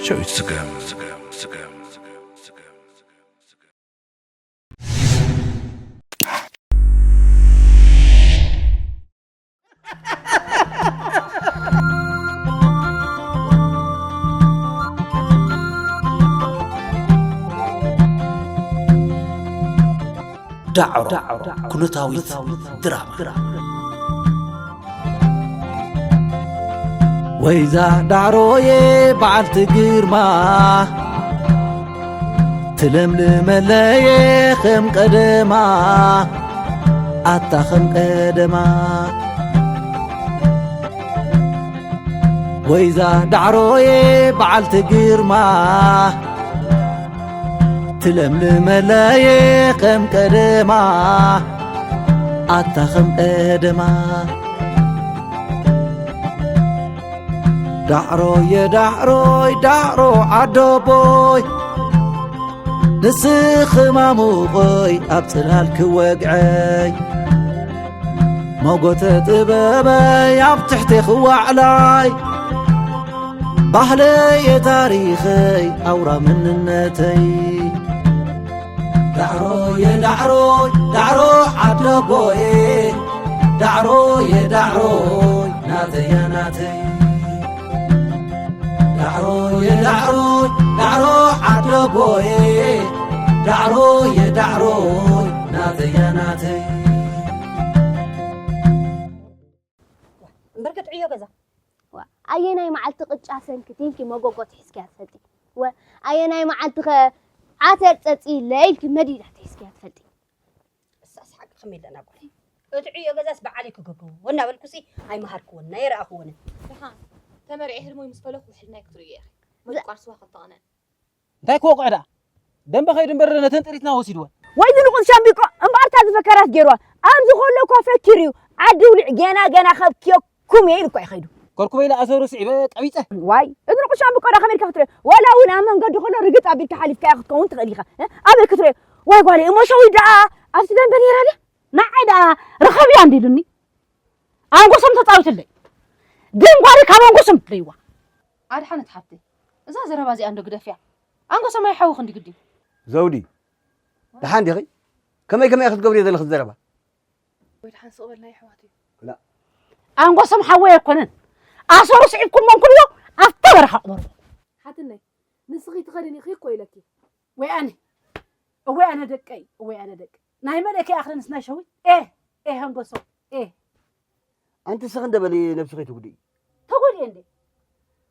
ጨዊት ስገም። ዳዕሮ ኩነታዊት ድራማ። ወይዛ ዳዕሮዬ በዓልቲ ግርማ፣ ትለምልመለየ ከም ቀደማ፣ ኣታ ከም ቀደማ። ወይዛ ዳዕሮዬ በዓልቲ ግርማ፣ ትለምልመለየ ከም ቀደማ፣ ኣታ ከም ቀደማ። ዳዕሮየ ዳዕሮይ ዳዕሮ ዓደቦይ፣ ንስኺ ማሙቐይ ኣብ ጽላል ክወግዐይ፣ መጎተ ጥበበይ ኣብ ትሕቲ ክዋዕላይ፣ ባህለየ ታሪኸይ ኣውራ መንነተይ። ዳዕሮየ ዳዕሮይ ዳዕሮ ዓደቦየ፣ ዳዕሮየ ዳዕሮይ ናተያ ናተይ። ዳዕሮየ ዳዕሮይ ዳዕሮ ዓደቦየ፣ ዳዕሮየ ዳዕሮይ ናተያ ናተይ። እምበር ክትዕዮ ገዛ። ዋ፣ ኣየናይ መዓልቲ ቅጫ ሰንኪ ቲንኪ መጎጎ ትሒዝክያ ትፈልጢ? ወ ኣየናይ መዓልቲ ኸ ዓተር ጸጺ ለይልኪ መዲዳ ትሒዝክያ ትፈልጢ? እሳስ ሓቂ ከመይ ኣለና ጓለይ? እትዕዮ ገዛስ በዓለይ ክገብርዎ እናበልኩሲ ኣይመሃርክዎን ኣይረኣኽዎንን። ደሓን ተመርዒ ህድሞይ ምስ ፈለኹ ውሕልናይ ክትርእዮ ኢኺ። መጥቋር ስዋ ክልተ ቅነን። እንታይ ክወቕዕ ደኣ? ደንበ ከይዱ እምበር ነተን ጥሪትና ወሲድወን። ወይ ዝንቑት ሻምቢቆ እምበኣርታ ዝፈከራት ገይርዋ። ኣብዚ ከሎ እኮ ፈኪር እዩ። ዓዲ ውልዕ ገና ገና ከብክየኩም እየ ኢሉ እኮ እዩ ከይዱ። ከርኩበ ኢለ ኣሰሩ ስዒበ ቀቢፀ። ዋይ፣ እዝንቑት ሻምቢቆ ዳ ከመይ ኢልካ ክትሪኦ? ዋላ እውን ኣብ መንገዲ ከሎ ርግጥ ኣቢልካ ሓሊፍካያ ክትከውን ትኽእል ኢኻ። እ? ኣበይ ክትሪኦ? ዋይ ጓለይ፣ እሞ ሸዊት ደኣ ኣብቲ ደንበ ነይራ ድያ? ንዓይ ደኣ ርኸብያ እንዲሉኒ። ኣንጎሶም ተጻዊትለይ። ግን ጓለይ ካብ ኣንጎሶም ትለይዋ። ኣድሓነት ሓፍተይ፣ እዛ ዘረባ እዚኣ እንዶ ግደፍያ። ኣንጎሶም ኣይሓውኽ እንዲ ግዲ። ዘውዲ፣ ደሓን ዲኺ? ከመይ ከመይ ክትገብሪ ዘለኺ ዘረባ? ወይ ደሓን ስቕ በልና የሕዋት እዩ። ላ። ኣንጎሶም ሓወይ ኣይኮነን። ኣሰሩ ስዒብኩሞም ኩሎ ኣብታ በረኻ ቅበርዎ። ሓትነይ፣ ንስኺ ትኸድን ኢኺ እኮ ኢለኪ። ወይ ኣነ፣ እወይ ኣነ ደቀይ፣ እወይ ኣነ ደቀይ። ናይ መለኪ ኣኽለንስ ናይ ሸዊት። ኤ፣ ኤ፣ ኣንጎሶም፣ ኤ። ኣንቲ ስኺ እንደ በሊ ነብስኺ ትጉድኢ። ተጎድኤ እንዴ?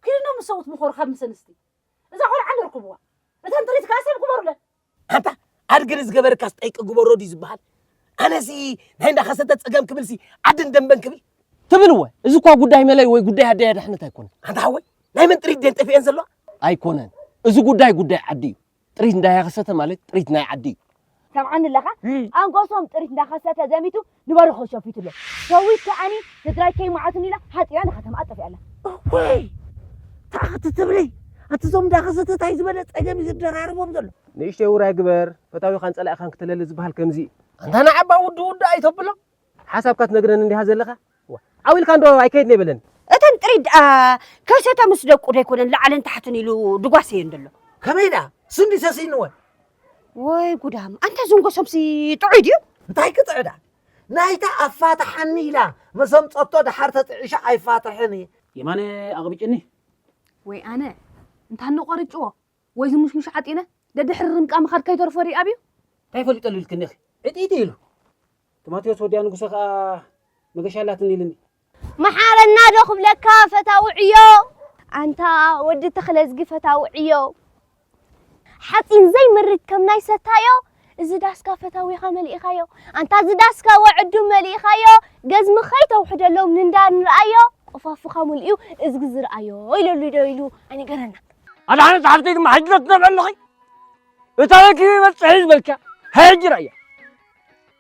ኪድኖ ምስ ሰብኡት ምኾሩ ካብ ምሰንስቲ። እዛ ቆልዓ እንዶ ርክብዋ። እተን ጥሪት ከኣ ሰብ ግበሩለን። ኣንታ ኣድግሪ ዝገበረካስ ጠይቂ ግበሮ ድዩ ዝበሃል? ኣነሲ ናይ እንዳኸሰተ ጸገም ክብልሲ ዓድን ደንበን ክብል። ትብል እወ። እዚ እኳ ጉዳይ መለይ ወይ ጉዳይ ኣደይ ኣድሓነት ኣይኮነን። ኣንታ ሓወይ፣ ናይ መን ጥሪት ደን ጠፊኤን ዘለዋ? ኣይኮነን። እዚ ጉዳይ ጉዳይ ዓዲ እዩ። ጥሪት እንዳኸሰተ ማለት ጥሪት ናይ ዓዲ እዩ። ሰምዓኒ ኣለኻ? እም። ኣንጎሶም ጥሪት እንዳኸሰተ ዘሚቱ ንበረኾ ሸፊቱ ኣሎ። ሸዊት ከኣኒ ስድራይ ከይመዓቱኒ ኢላ ሓጺራ ንከተማ ኣጠፊኣ ኣላ። እወይ! ተኣኽቲ ትብሊ? ኣቲ ዞም እንዳኸሰተ ታይ ዝበለ ጸገም እዩ ዝደራረቦም ዘሎ? ንእሽተይ ውራይ ግበር፣ ፈታዊኻን ጸላኢኻን ክተለሊ ዝበሃል ከምዚ እዩ። ኣንታ ንዓባ ውዲ ውዲ ኣይተብሎ። ሓሳብካ ትነግረኒ እንዲኻ ዘለኻ? ዋ፣ ዓው ኢልካ እንዶ ኣይከይድን ኣይበለኒ። እተን ጥሪት ደኣ ከይሰተ ምስ ደቁ ዶ ኣይኮነን ላዕልን ታሕትን ኢሉ ድጓሰየን ዘሎ? ከመይ ደኣ? ስንዲ ሰሲንወን? ወይ ጉዳም፣ ኣንታ ዝንጎሶምሲ ጥዑይ ድዩ? እንታይ ክጥዕዳ? ናይታ ኣፋትሓኒ ኢላ መሰምጸቶ ደሓር ተጥዕሻ ኣይፋትሕን እየ። የማነ ኣቕቢጭኒ። ወይ ኣነ፣ እንታ ንቖርጭዎ። ወይ ዝሙሽሙሽ ዓጢነ ደድሕሪ ርምቃ ምኻድ ከይተርፎ ድዩ ኣብዩ? እንታይ ፈሊጠሉ ኢልክኒ ኢኺ? ዕጢጢ ኢሉ። ቲማቴዎስ ወዲያ ንጉሰ ኸኣ መገሻ ኣላትኒ ኢልኒ። መሓረና ዶ ክብለካ ፈታዊ ዕዮ? ኣንታ ወዲ ተኽለዝጊ ፈታዊ ዕዮ። ሓጺን ዘይምርድ ከም ናይ ሰታዮ፣ እዚ ዳስካ ፈታዊኻ መሊእኻዮ። ኣንታ እዚ ዳስካ ወዕዱ መሊእኻዮ፣ ገዝሚ ኸይተውሕደሎም ንንዳ ንርኣዮ፣ ቆፋፉኻ ሙልእዩ እዝጊ ዝርኣዮ ኢለሉ ዶ ኢሉ ኣይነገረና። ኣድሓነት ሓፍተይ ድማ ሕጂ ዶ ትነብዐ ኣለኺ? እታ ረኪበ ይበጽሕ እዩ ዝበልካ፣ ሕጂ ርኣያ።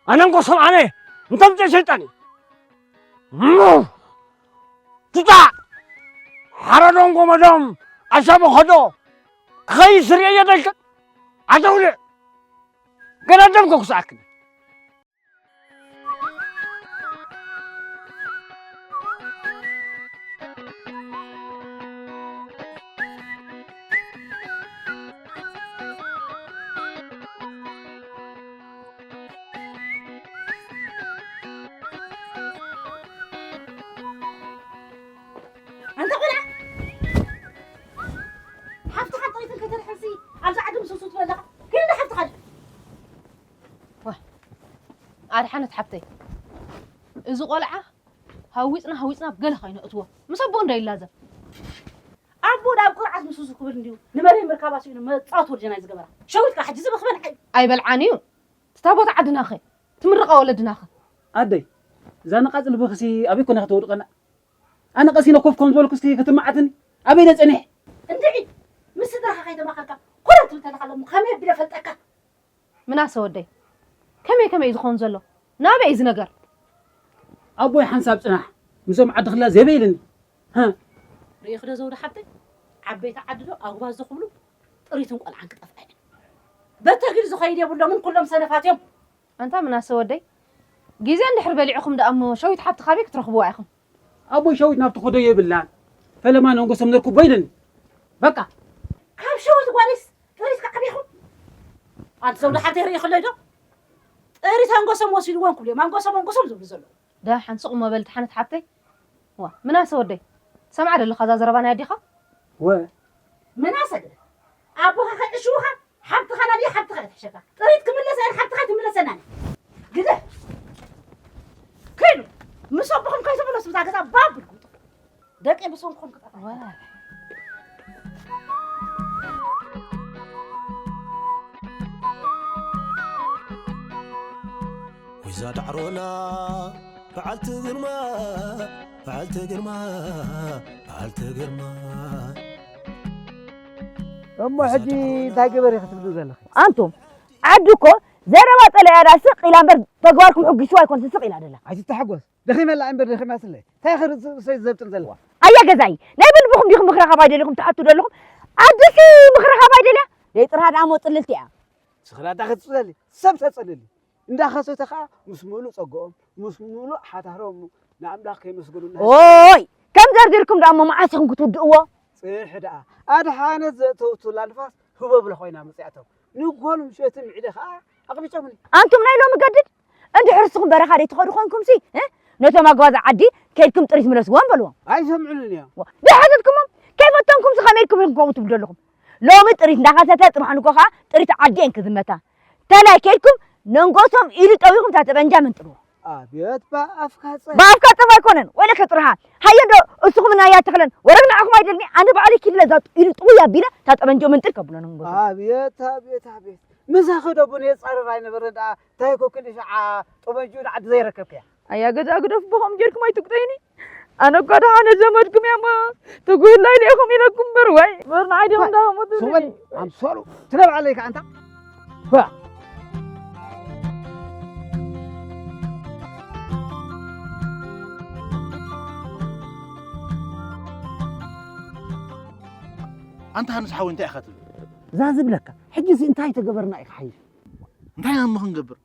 ኣነ እንኮ ሰምዓነ፣ እንተምጽእ ሰይጣን እዩ። እሞ፣ ትጣዕ! ሓረዶም ጎመዶም፣ ኣሻቦ ኸዶ፣ ክኸይስ ርእየ ደልከ? ኣተውልዕ! ገና ደምከ ክስኣክኒ። እንተ ቆልዓ ሓፍትኻ ጠይትን ከተድሕርሲ ኣብዛ ዓዲ ምስሱ ትበለኻ ግን ሓፍትኻ ድሕር ዋ ኣድሓነት ሓብተይ፣ እዚ ቆልዓ ሃዊፅና ሃዊፅና ኣብ ገለ ከይነእትዎ ምስ ኣቦ እንዳ ይላዘብ። ኣቦ ናብ ቁርዓት ምስሱ ክብል እንዲዩ ንመሬ ምርካባ ስኢኑ መፃወት ወልጀና ዝገበራ ሸዊት ከዓ ሕጂ ዝበኽበን ሓይ ኣይበልዓን እዩ። ትታ ቦታ ዓድናኸ ትምርቐ ወለድናኸ ኣደይ እዛ ነቓፅል ብኽሲ ኣበይ ኮነ ከተውድቐና ኣነ ቀሲነ ኮፍ ከም ዝበልኩ እስቲ ክትመዓትኒ ኣበይ ደ ፀኒሕ እንድዒ ምስ ስድራኻ ከይተማኸርካ ኮነ ትብል ተለኻ ሎሚ ከመይ ኣቢለ ፈልጠካ ምናሰ ወደይ ከመይ ከመይ እዩ ዝኾን ዘሎ ናበይ እዚ ነገር ኣቦይ ሓንሳብ ፅናሕ ምስኦም ዓዲ ክላ ዘበይ ኢልኒ ርኢኽ ዶ ዘውዲ ሓብተይ ዓበይቲ ዓዲ ዶ ኣጉባዝ ዶ ክብሉ ጥሪትን ቆልዓን ክጠፍኣ እየን በተግዲ ዝኸይድ የብሎምን ኩሎም ሰነፋት እዮም ኣንታ ምናሰ ወደይ ግዜ እንድሕር በሊዕኹም ደኣ እሞ ሸዊት ሓብቲ ካበይ ክትረኽብዋ ኢኹም ኣቦይ ሸዊት ናብቲ ኮዶ የብላን ፈለማ ነንጎሶም ነርኩቦ ኢልኒ በቃ ካብ ሸዊት ጓልስ ጥሪት ክዓብኹም ኣንቲ ዘውዲ ሓብተይ ርኢኽለይ ዶ ጥሪት ኣንጎሶም ወሲድዎም ክብሉ እዮም ኣንጎሶም ኣንጎሶም ዝብሉ ዘለዉ ደሓን ስቕ እሞ በል ደሓነት ሓብተይ ዋ ምናሰ ወደይ ትሰምዓ ዶ ኣለኻ እዛ ዘረባ ናይ ኣዴኻ ወ ምናሰ ግደ ኣቦኻ ከይዕሽውኻ ሓብትኻ ናብየ ሓብትኻ እያ ትሕሸካ ጥሪት ክምለሳ እየን ሓብትኻ ትምለሰና እያ ግደ ከይዱ ምስ ኣቦኹም ከይትምለሱ ብዛ ገዛ ባብ ኢልኩም ጥፉ ደቂ ብሰንኩም ክጠፋ ወይዛ ዳዕሮና በዓልቲ ግርማ በዓልቲ ግርማ በዓልቲ ግርማ እሞ ሕጂ እንታይ ገበረ ክትብሉ ዘለኺ ኣንቱም ዓዲ እኮ ዘረባ ጸለያ ዳ ስቕ ኢላ እምበር ተግባርኩም ሕጒስዋ ኣይኮንስ ስቕ ኢላ ደላ ኣይትተሓጎስ ደኺመላ እምበር ደኺማትለ እንታይ ክርእሰይ ዘብጥር ዘለዋ ኣያ ገዛይ ናይ ብልብኹም ዲኹም ምኽሪ ካብ ኣይደለኹም ትሓቱ ደለኹም ዓድሲ ምኽሪ ካብ ኣይደልያ ደይ ጥርሃ ደኣ ሞ ጽልልቲ እያ ስኽላታ ክትጽለሊ ሰብ ተጸልሊ እንዳኸሰተ ከዓ ምስ ሙሉእ ጸግኦም ምስ ሙሉእ ሓታሮም ንኣምላኽ ከይመስገኑና ኦይ ከም ዘርዚርኩም ደኣ እሞ መዓስ ኢኹም ክትውድእዎ ጽንሒ ደኣ ኣድሓነት ዘእተውቱላ ንፋስ ህቦብለ ኮይና መፅያቶም ንጎል ምሸትን ምዒደ ከዓ ኣቕሚጦምኒ ኣንቱም ናይ ሎሚ ገድድ እንድሕር ንስኹም በረኻ ደይ ትኸዱ ኮንኩምሲ እ? ነቶም ኣጓዛ ዓዲ ከይድኩም ጥሪት ምለስዎም በልዎም ኣይሰምዑንን እዮም ደሓተትኩሞም ከይፈተንኩምሲ ከመይ ኢልኩም ኢኹም ከምኡ ትብሉ ዘለኹም ሎሚ ጥሪት እንዳኸሰተ ፅባሕ ንጎ ከዓ ጥሪት ዓዲ እየን ክዝመታ ተላይ ከይድኩም ነንጎሶም ኢሉ ጠዊኹም እታ ጠበንጃ መንጥርዎ ኣቤት ብኣፍካ ፀ ብኣፍካ ፀባ ኣይኮነን ወይለከ ጥርሃ ሃየ እንዶ እስኹም ናያ ተኽለን ወረግ ንዓኹም ኣይደልኒ ኣነ ባዕለይ ኪድ ለዛ ኢሉ ጥውይ ኣቢለ እታ ጠበንጆ መንጥር ከብሎ ነንጎሶም ኣቤት ኣቤት ኣቤት ምሳኺ ዶ ቡን የጻርር ኣይነበረ ደኣ እንታይ ኮ ክንዲ ሸዓ ጠበንጅኡ ንዓዲ ዘይረከብክያ ኣያ ገዛ ግደፍ ብኸም ጌርኩም ኣይትቁጠይኒ ኣነ እኳ ደሓነ ዘመድኩም እያ እሞ ትጉህላይ ዲኹም ኢለኩም እምበር ዋይ እምበር ንዓይ ዲኹም እንዳኸሙ ትብልኒ ኣምሰሉ ትነብዓለይ ከዓ እንታ ባ ኣንታ ሃንስ ሓወይ እንታይ ኢኻ ትብል እዛ ዝብለካ ሕጂስ እንታይ ተገበርና ኢኻ ሓይሽ እንታይ እሞ ክንገብር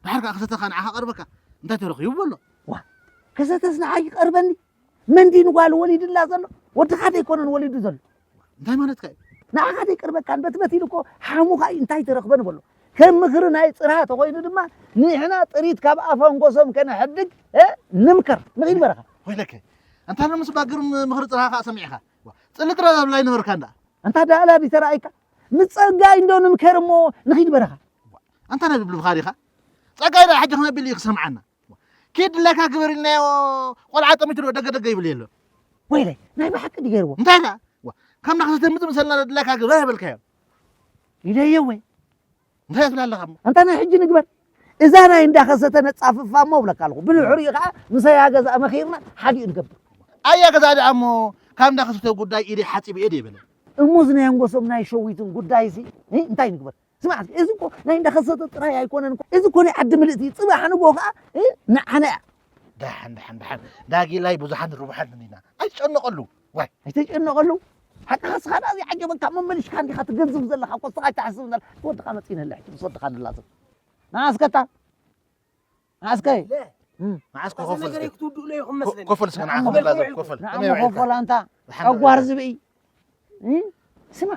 ድሓር ከዓ ክሰተኻ ንዓኻ ቀርበካ እንታይ ተረኺቡ በሎ ዋ ከሰተስ ንዓይ ይቐርበኒ መን ድዩ ንጓሉ ወሊድላ ዘሎ ወድኻ ደይኮነን ወሊዱ ዘሎ እንታይ ማለትካ እዩ ንዓኻ ደይቀርበካን በቲ በቲ ኢሉ እኮ ሓሙኻ እዩ እንታይ ተረኽበ ንበሎ ከም ምኽሪ ናይ ፅርሃ ተኾይኑ ድማ ንሕና ጥሪት ካብ ኣፈንጎሶም ከነሕድግ እ፣ ንምከር ንኺድ በረኻ ወይለከ ኣንታ ሎምስ ባግርም ምኽሪ ፅርሃ ከዓ ሰሚዕኻ ፅሊ ጥራ ዛብላ ይነበርካ እንዳ ኣንታ ደኣላ ድዩ ተረኣይካ ምስ ፀጋይ እንዶ ንምከር እሞ ንኺድ በረኻ ኣንታ ናይ ብልብኻ ዲኻ ፀጋይ ዳ ሕጂ ክመቢል እዩ ክሰምዓና ኪድ ድላይካ ግበር ኢልናዮ ቆልዓ ጠሚቱ ዶ ደገ ደገ ይብል የሎ ወይለይ ናይ ብሓቂ ድገርዎ እንታይ ዳ ካብ ናክሰተ ምፅ ምሰልና ድላይካ ግበር ይበልካዮ ኢለዮ ወይ እንታይ ትብላ ኣለኻ እሞ ኣንታ ናይ ሕጂ ንግበር እዛ ናይ እንዳኸሰተ ነፃፍፋ እሞ እብለካ ኣለኹ ብድሕሪኡ ከዓ ምሳይ ኣገዛ መኺርና ሓዲኡ ንገብር ኣያ ገዛ ደኣ እሞ ካብ እንዳኸሰተ ጉዳይ ኢደ ሓፂብ እየ ደይበለ እሞ እዚ ናይ ኣንጎሶም ናይ ሸዊትን ጉዳይ ሲ እንታይ ንግበር ስማዕ እስኪ፣ እዚ እኮ ናይ እንዳኸሰተ ጥራይ ኣይኮነን እኮ፣ እዚ እኮ ናይ ዓዲ ምልእቲ እዩ። ጽባሕ ንግሆ ከኣ እ፣ ንዓና እያ። ደሓን ደሓን ደሓን ዳጊላይ ብዙሓን ርቡሓት ንዲና ኣይትጨነቐሉ። ዋይ ኣይትጨነቐሉ። ሓቅኻ እስኻ ደኣ ዘይዓጀበካ መመሊሽካ እንዲኻ ትገንዝብ ዘለኻ እኮ እስኻ ኣይትሓስብ ዘላ። ወድኻ መጺእና ኣላ ሕጂ ምስ ወድኻ ንላዘብ። ንዓ እስከ እታ ንዓ እስከ እም። ንዓ እስከ እዚ ኮፍ ነገር እስከ። ክትውድእሉ ኢኹም መስለኒ። ኮፈል እስከ ንዓ ንዓ ኮፍ እሞ ላዘብ ኮፍ ኮፈል። ንዓ ከመይ እሞ ውዒልካ? ኮፈል ኣንታ ንሓመድ ጨጓር ዝብኢ። ስማ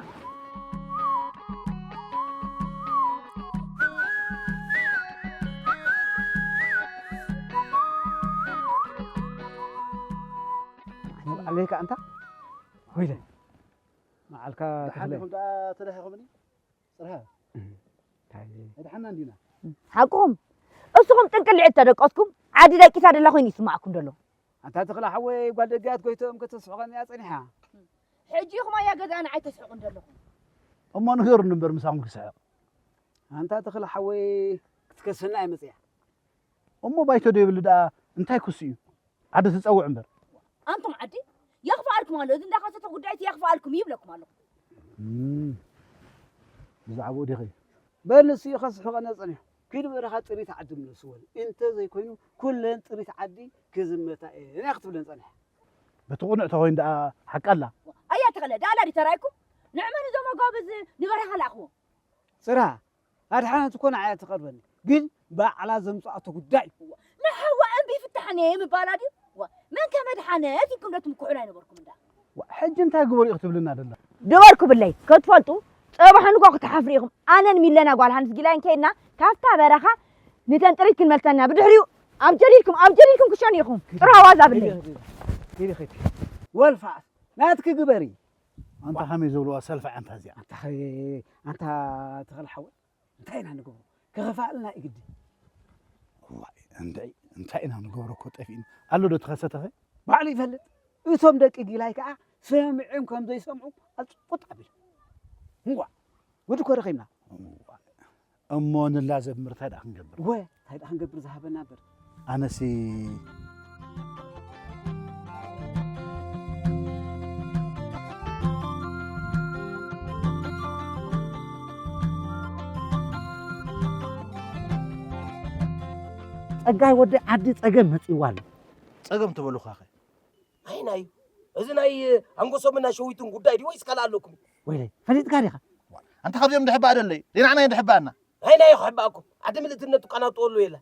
ለይካ ኣንታ ወይለ መዓልካ ደሓን ተኽለ ዲኹም ደኣ ተዳሂኹምኒ? ጽርሃ እንታይ ኣድሓና እንዲና። ሓቅኹም። እስኹም ጥንቅልዒ እተደቀስኩም ዓዲ ደቂሳ ደላ ኮይኑ ይስማዕኩም ደሎ። ኣንታ ተኽለ ሓወይ፣ ጓል ደጋት ጎይቶም ከተስሕቐኒ እያ ጸኒሓ። ሕጂ ኢኹም ኣያ ገዛና ኣይተስሕቑን ዘለኹም። እሞ ንገሩኒ እምበር ምሳኹም ክስሕቕ። ኣንታ ተኽለ ሓወይ ክትከሰና እየ መጽያ። እሞ ባይቶ ዶ ይብል ደኣ እንታይ ክሱ እዩ? ዓዲ ትጸውዕ እምበር። ኣንቱም ዓዲ የኽፍኣልኩም ኣሎ፣ እዚ እንዳኸሰተ ጉዳይ እቲ የኽፍኣልኩም እዩ ይብለኩም ኣለኹ። እም፣ ብዛዕባኡ ዲኺ? በል ንሱ እዩ ከስሕቐና ጸኒሑ። ኪድ በረኻ ጥሪት ዓዲ ምለስወን። እንተ ዘይኮይኑ ኩለን ጥሪት ዓዲ ክዝመታ እየን እያ ክትብለን ጸኒሐ። በቲ ቁኑዕ ተኾይኑ ደኣ ሓቂ ኣላ። ኣያ ተኸለ ዳላ ዲ ተራይኩም ንዕመን እዞም ኣጓብዝ ንበረኻ ላእኽዎም። ጽራ ኣድሓነት እኮ ንዓይ ትቐርበኒ፣ ግን ባዕላ ዘምጽኣቶ ጉዳይ እዩ። ንሓዋ እምቢ ፍታሕኒ ምባላ ድዩ? ዋ፣ መን ከመድሓነት ኢልኩም ዶ ትምክሑላ ኣይነበርኩም እንዳ? ዋ፣ ሕጂ እንታይ ግበሩ ኢኺ ትብልና ደላ? ግበር ክብለይ ከትፈልጡ ጸባሕ ንጎ ክትሓፍሩ ኢኹም። ኣነን ሚለና ጓል ሃንስ ጊላይን ከይድና ካብታ በረኻ ንተን ጥሪት ክንመልሰና ብድሕሪኡ ኣብ ጀዲድኩም ኣብ ጀዲድኩም ክሸኑ ኢኹም። ጥራ ዋዛ ብለይ። ኪዲ ኺዲ ወልፋስ ናትኪ ግበሪ። ኣንታ ከመይ ዝብልዋ ሰልፋ እያ እንታ እዚኣ። ኣንታ ኸ ኣንታ ተኽለ ሓወይ እንታይ ኢና ንገብሮ? ክኸፍኣልና እዩ ግዲ። እዋይ እንድዒ እንታይ ኢና ንገብሮ እኮ ጠፊእና። ኣሎ ዶ ተኸሰተ ኸ? ባዕሉ ይፈልጥ። እቶም ደቂ ጊላይ ከኣ ሰሚዖም ከም ዘይሰምዑ ኣጽቁጥ ኣቢሎም። እዋ ጉድ እኮ ረኺብና። እሞ ንላዘብ እምበር እንታይ ደኣ ክንገብር? እወ እንታይ ደኣ ክንገብር ዝሃበና እምበር። ኣነሲ ጸጋይ ወዲ ዓዲ ጸገም መጺእዋ ኣሎ። ጸገም ተበሉኻኸ? ኣይናዩ እዚ ናይ ኣንጎሶምን ናይ ሸዊትን ጉዳይ ድዩ ወይስ ካልእ ኣለኩም? ወይለይ ፈሊጥካ ዲኻ? ኣንታ ካብዚኦም ድሕባእ ደለዩ ዘይናዕናዮ ድሕባእና። ኣይናዩ ክሕባእኩም ዓዲ ምልእትነቱ ቃናጥወሉ የለ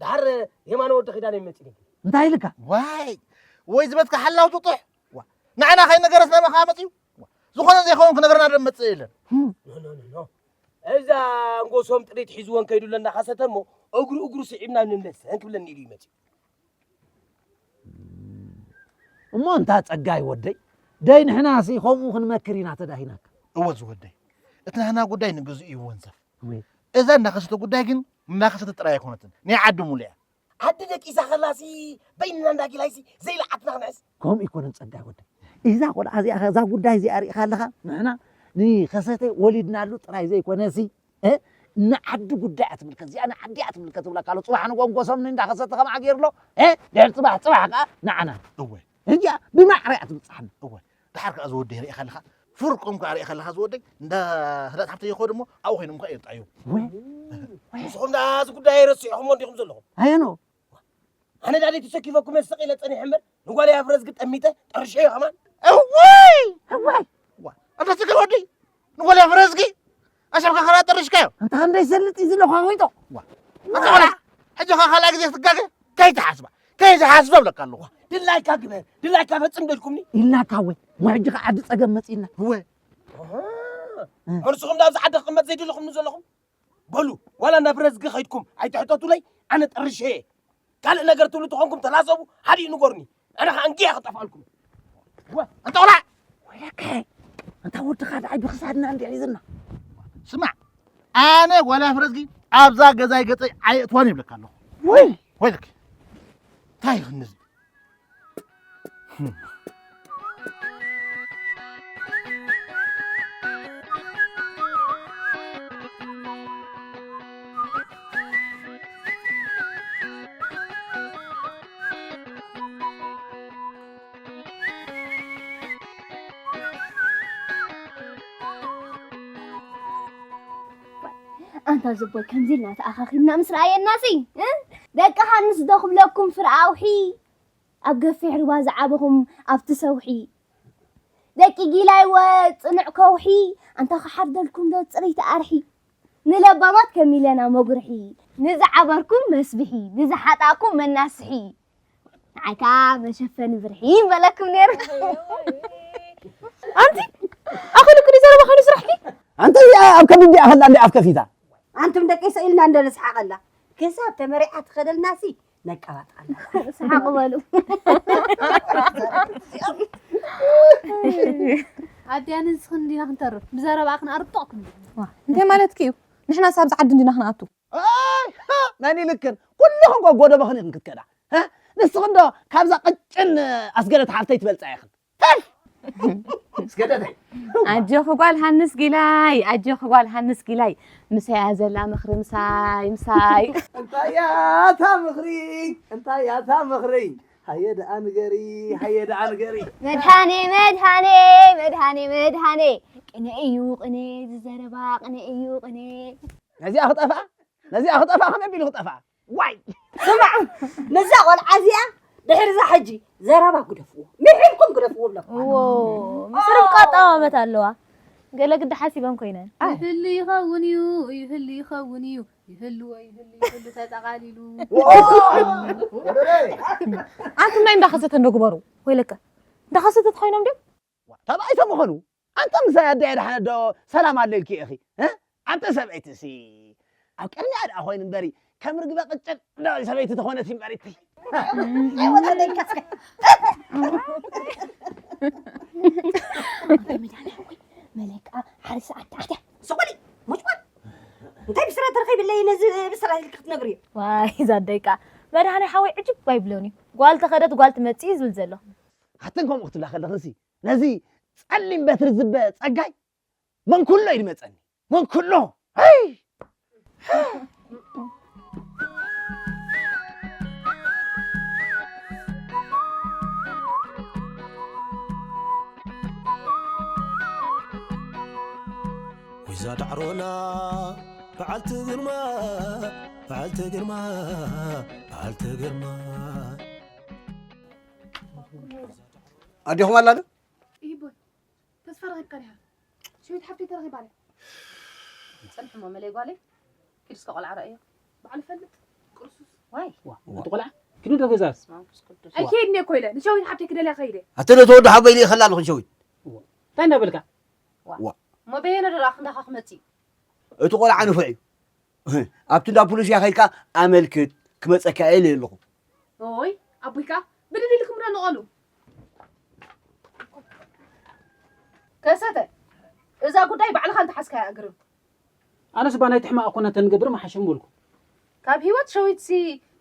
ደሓር የማነ ወዲ ኺዳነ ይመፅኒ እንታይ ኢልካ? ዋይ ወይ ዝበትካ ሓላው ጥጡሕ ዋ፣ ንዓና ከይነገረስ ናባኻ መፅዩ ዋ፣ ዝኾነ ዘይኸውን ክነገረና ዶ መፅእ የለን። ኖ፣ ኖ፣ ኖ፣ ኖ። እዛ ኣንጎሶም ጥሪት ሒዝወን ከይዱ ለና ኸሰተ እሞ እግሩ እግሩ ስዒብና ንምለሰን ክብለኒ ኢሉ ይመፅዩ። እሞ እንታ ጸጋይ ወደይ ደይ ንሕናሲ ከምኡ ክንመክር ኢና ተዳሂናካ። እወ ዝወደይ እቲ ናህና ጉዳይ ንግዝኡ እዩ ወንዘፍ። እዛ እናኸሰተ ጉዳይ ግን እናኸሰተ ጥራይ ኣይኮነትን ናይ ዓዲ ሙሉ እያ። ዓዲ ደቂሳ ከላሲ በይንና እንዳጊላይሲ ዘይለዓትና ክንሕስ። ከምኡ ይኮነን ጸጋይ ወደይ እዛ ቆልዓ እዚኣ እዛ ጉዳይ እዚኣ ሪኢኻ ኣለኻ ንሕና ንኸሰተ ወሊድናሉ ጥራይ ዘይኮነሲ ንዓዲ ጉዳይ እያ ትምልከት እዚኣ ንዓዲ እያ ትምልከት ትብለካ ኣሎ ፅባሕ ንጎንጎ ሰሙን እንዳኸሰተ ከምዓ ገይሩ ኣሎ ድሕሪ ፅባሕ ፅባሕ ከዓ ንዓና እወ እዚኣ ብማዕረ እያ ትብፅሓና እወ ድሓር ከዓ ዝወደይ ርኢኻ ኣለኻ ፍርቆም ከዓ ርኢኻ ኣለኻ ዝወደይ እንዳ ህዳት ሓብተ ይኸዱ እሞ ኣብኡ ኮይኖም ከዓ የጣዩ ወይ ወይ ንስኹም ደኣ እዚ ጉዳይ ረሲዕኹምዎ እንዲኹም ዘለኹም ኣየኖ ኣነ ዳኣ ተሰኪፈኩም እየ ስቕ ኢለ ጸኒሐ እምበር ንጓለይ ኣፍረዝጊ ጠሚተ ጠርሸዮ ከማን። እዋይ! እዋይ! ዋ፣ ኣታ ስግር ወዲ ንጓለይ ኣፍረዝጊ ኣሰብካ ከራ ጠርሽካዮ። ኣንታ ክንደይ ሰልጥ እዩ ዝለኳ ወይጦ። ኣታ ቆልዓ ሕጂ ኸ ካልኣይ ግዜ ክትጋገ ከይትሓስባ ከይትሓስባ እብለካ ኣለኹ። ድላይካ ግበር ድላይካ ፈጽም ደልኩምኒ። ኢልናካ ወይ እሞ ሕጂ ኸ ዓዲ ጸገም መጺእና። እወ ኣሃ፣ መርስኹም ዳብዚ ዓዲ ክቕመጥ ዘይደለኹምኒ ዘለኹም በሉ ዋላ ናብ ረዝጊ ኸይድኩም ኣይትሕተቱለይ ኣነ ጠርሸ እየ ካልእ ነገር ትብሉ ተኾንኩም ተላዘቡ ሓዲኡ ንገሩኒ ኣነ ኸዓ እንግያ ክጠፍኣልኩም እንተ ቆልዓ ወይለከ እንታ ወድኻ ደዓይ ብኽሳድና እንዲ ሒዝና ስማዕ ኣነ ጓል ኣፍረዝጊ ኣብዛ ገዛይ ገፀይ ኣየእትዋን ይብለካ ኣለኹ ወይ ወይለክ እንታይ ይኽንዝ ኣንታ ዘቦይ ከምዚ ኢልና ተኣኻኺብና ምስ ረኣየናሲ ደቂ ሃንስ ዶ ክብለኩም ፍርኣውሒ ኣብ ገፊሕ ሩባ ዝዓበኹም ኣብቲ ሰውሒ ደቂ ጊላይወ ጽኑዕ ከውሒ ኣንታ ክሓርደልኩም ዶ ጽርይቲ ኣርሒ ንለባማት ከሚለና መጉርሒ ንዝዓበርኩም መስብሒ ንዝሓጣእኩም መናስሒ ንዓይ ከዓ መሸፈኒ ብርሒ ይበለኩም ነይሩ ኣንቲ ኣኽሊ ቅዲ ዘረባኻ ንስራሕኪ ኣንተ እዚኣ ኣብ ከብዲ ኣኸላ እንዲ ኣፍ ከፊታ ኣንቱም ደቂ ሰኢልና እንደ ንስሓቐላ ክሳብ ተመሪዓ ትኸደልናሲ ነቀባጥዓላ ስሓቕ በሉ ኣድያ ንስኽን እንዲና ክንተርፍ ብዘረባ ክንኣርጥቕ ክንዲ እንታይ ማለትኪ እዩ? ንሕናስ ኣብዚ ዓዲ እንዲና ክንኣቱ። ኣይ፣ መን ይልክን? ኩልኽን እኮ ጎደቦኽን ኢኽን ክትከዳ። ሀ? ንስኽን ዶ ካብዛ ቅጭን ኣስገደት ሓፍተይ ትበልጻ ኢኽን? ተፍ! ኣስገደተይ። ኣጆኺ ጓል ሃንስ ጊላይ፣ ኣጆኺ ጓል ሃንስ ጊላይ። ምሳያ ዘላ ምኽሪ ምሳይ፣ ምሳይ። እንታይ እያ እታ ምኽሪ? እንታይ እያ እታ ምኽሪ? ሃየ ደኣ ንገሪ፣ ሃየ ደኣ ንገሪ። መድሃኔ፣ መድሃኔ፣ መድሃኔ፣ መድሃኔ። ቅኔ እዩ ቅኔ፣ ዝዘረባ ቅኔ እዩ ቅኔ። ነዚኣ ክጠፍኣ? ነዚኣ ክጠፍኣ? ከመይ ኣቢሉ ክጠፍኣ? ዋይ! ስማዕ፣ ነዛ ቆልዓ እዚኣ ድሕሪ እዛ ሕጂ ዘረባ ግደፍዎ። ምሒርኩም ግደፍዎ ብለኩም። እዎ፣ ምስርብ ቀጣዋመት ኣለዋ። ገለ ግዲ ሓሲበን ኮይነን። ይህሉ ይኸውን እዩ፣ ይህሉ ይኸውን እዩ። ይህሉ ወይ ይህሉ ይህሉ ተጠቓሊሉ። ኣንቱም ናይ እንዳኸሰተ እንዶ ግበሩ። ወይለከ እንዳኸሰተት ኮይኖም ድዮም? ተባኢሶም ምኾኑ? ኣንተ ምሳይ ኣደይ ኣድሓነት ዶ ሰላም ኣለልኪ ኢኺ? እ? ኣንተ ሰበይቲ ሲ ኣብ ቅድሚኣ ደኣ ኮይኑ እምበሪ ከም ርግበ ቅጭን ዶ ሰበይቲ ተኾነት እምበሪ እቲ። ኣይወጣለይ ካስከ። መለካ ሓሪስ ኣታ ኣታ ሱቁኒ ሙጭዋን እንታይ ብስራ ተረኺብለይ ነዚ ብስራ ኢልክ ክትነግሪ? ዋይ እዛ ኣደይ ቃ መድሃኔ ሓወይ ዕጅብ ኣይብሎን እዩ። ጓል ተኸደት ጓል ትመጽእ እዩ ዝብል ዘሎ። ኣተን ከምኡ ክትብላ ከለኽንሲ ነዚ ጸሊም በትሪ ዝበ ጸጋይ መንኩሎ እዩ ዝመጸኒ። መንኩሎ! ሄይ! ወይዛ ዳዕሮና በዓልቲ ግርማ፣ በዓልቲ ግርማ፣ በዓልቲ ግርማ። ኣዴኹም ኣላ ዶ? ይቦይ፣ ተስፋ ረኺብካ ዲኻ? ሸዊት ሓፍተይ ተረኺባ ኣላ። ጽንሕ እሞ መለይ ጓለይ፣ ኪድ እስከ ቆልዓ ረኣዮ። ባዕሉ ፈልጥ፣ ቅርሱስ። ዋይ። ዋ፣ እቲ ቆልዓ ኪዱ ዶ ገዛስ? መንፈስ ቅዱስ። ኣይከይድን እየ እኮ ኢለ፣ ንሸዊት ሓፍተይ ክደልያ ከይደ። ኣቲ ዶ ተወዲ ሓበይ ልኢኸላ ኣለኹ ሸዊት። ዋ። እንታይ እንዳበልካ? ዋ። ዋ። እሞ በየነ ዶ ደኣ ክንዳኻ ክመጽእ እዩ? እቲ ቆልዓ ንፉዕ እዩ። ኣብቲ እንዳ ፖሊስ እያ ከይድካ ኣመልክት፣ ክመጸካ እየ ኢለ ኣለኹ። ኦይ፣ ኣቦይ ከኣ ብድድ ኢልኩም ዶ ንቐሉ? ከሰተ፣ እዛ ጉዳይ ባዕልኻ እንተሓዝካያ እግርም። ኣነስ ባ ናይቲ ሕማቕ እኮ ነተን ገብር መሓሸም በልኩ። ካብ ህይወት ሸዊትሲ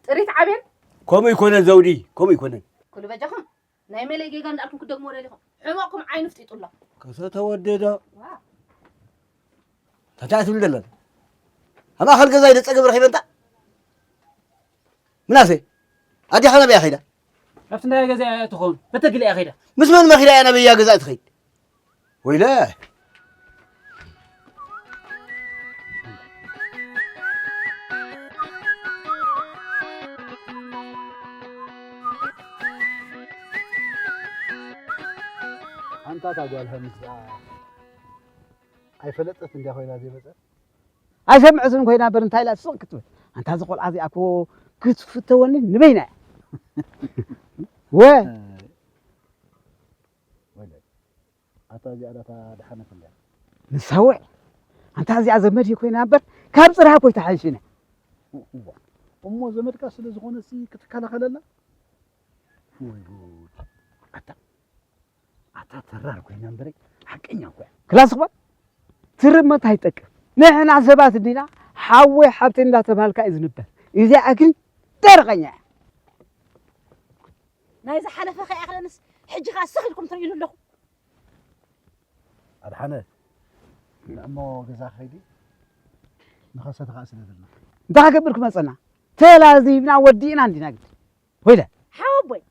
ጥሪት ዓብየን። ከምኡ ይኮነን ዘውዲ፣ ከምኡ ይኮነን። ኩሉ በጃኹም። ናይ መለይ ጌጋ እንዳልኩም ክደግሞ ደሊኹም። ሕመቕኩም ዓይኑ ፍጢጡ ኣሎ። ከሰተ ወደዶ። ዋ። እንታይ ትብል ደለና? ኣብ ማእኸል ገዛይ ደጸገብ ረኺበ እንታ? ምናሴ፣ ኣዴኻ ናበይ እያ ከይዳ? ኣብቲ ናይ ገዛ እያ ትኸውን። በተግለ እያ ከይዳ። ምስ መን መኺዳ እያ ናበይ እያ ገዛ ትኸይድ? ወይለ። ኣንታ እታ ጓል ሃንስ ደኣ ኣይፈለጠት እንድያ ኮይና ዘይመጸት? ኣይሰምዐትን ኮይና እምበር እንታይ ኢላ ስቕ ክትብል? ኣንታ እዚ ቆልዓ እዚኣ እኮ ክትፍተወኒ ንበይና እያ። ወ-፣ ወይለ። ኣታ እዚኣ ዳታ ደሓነት እንድያ። ንሳ ውዕ፣ ኣንታ እዚኣ ዘመድ ኮይና እምበር ካብ ጽርሃ እኮ ኣይትሓይሽን እያ። እዋ፣ እሞ ዘመድካ ስለ ዝኾነሲ ክትከላኸለላ? ወይ ጉድ። ኣታ፣ ኣታ ተራር ኮይና እምበረይ ሓቀኛ እኮ እያ። ክላስ እኳ ትርመት ኣይጠቅም። ንሕና ሰባት እንዲና ሓወይ ሓብተይ እንዳተባሃልካ እዩ ዝንበር። እዚኣ ግን ደረቐኛ እያ። ናይ ዝሓለፈ ከይኣኽለንስ ሕጂ ኸኣ ስኽ ኢልኩም ትርእዩሉ ኣለኹም። ኣድሓነ፣ ንእሞ ገዛ ከይዲ ንኸሰተ ኸኣ ስለ ዘለና። እንታይ ክገብር ክመጸና? ተላዚብና ወዲእና እንዲና ግዲ። ወይለ። ሓወቦይ፣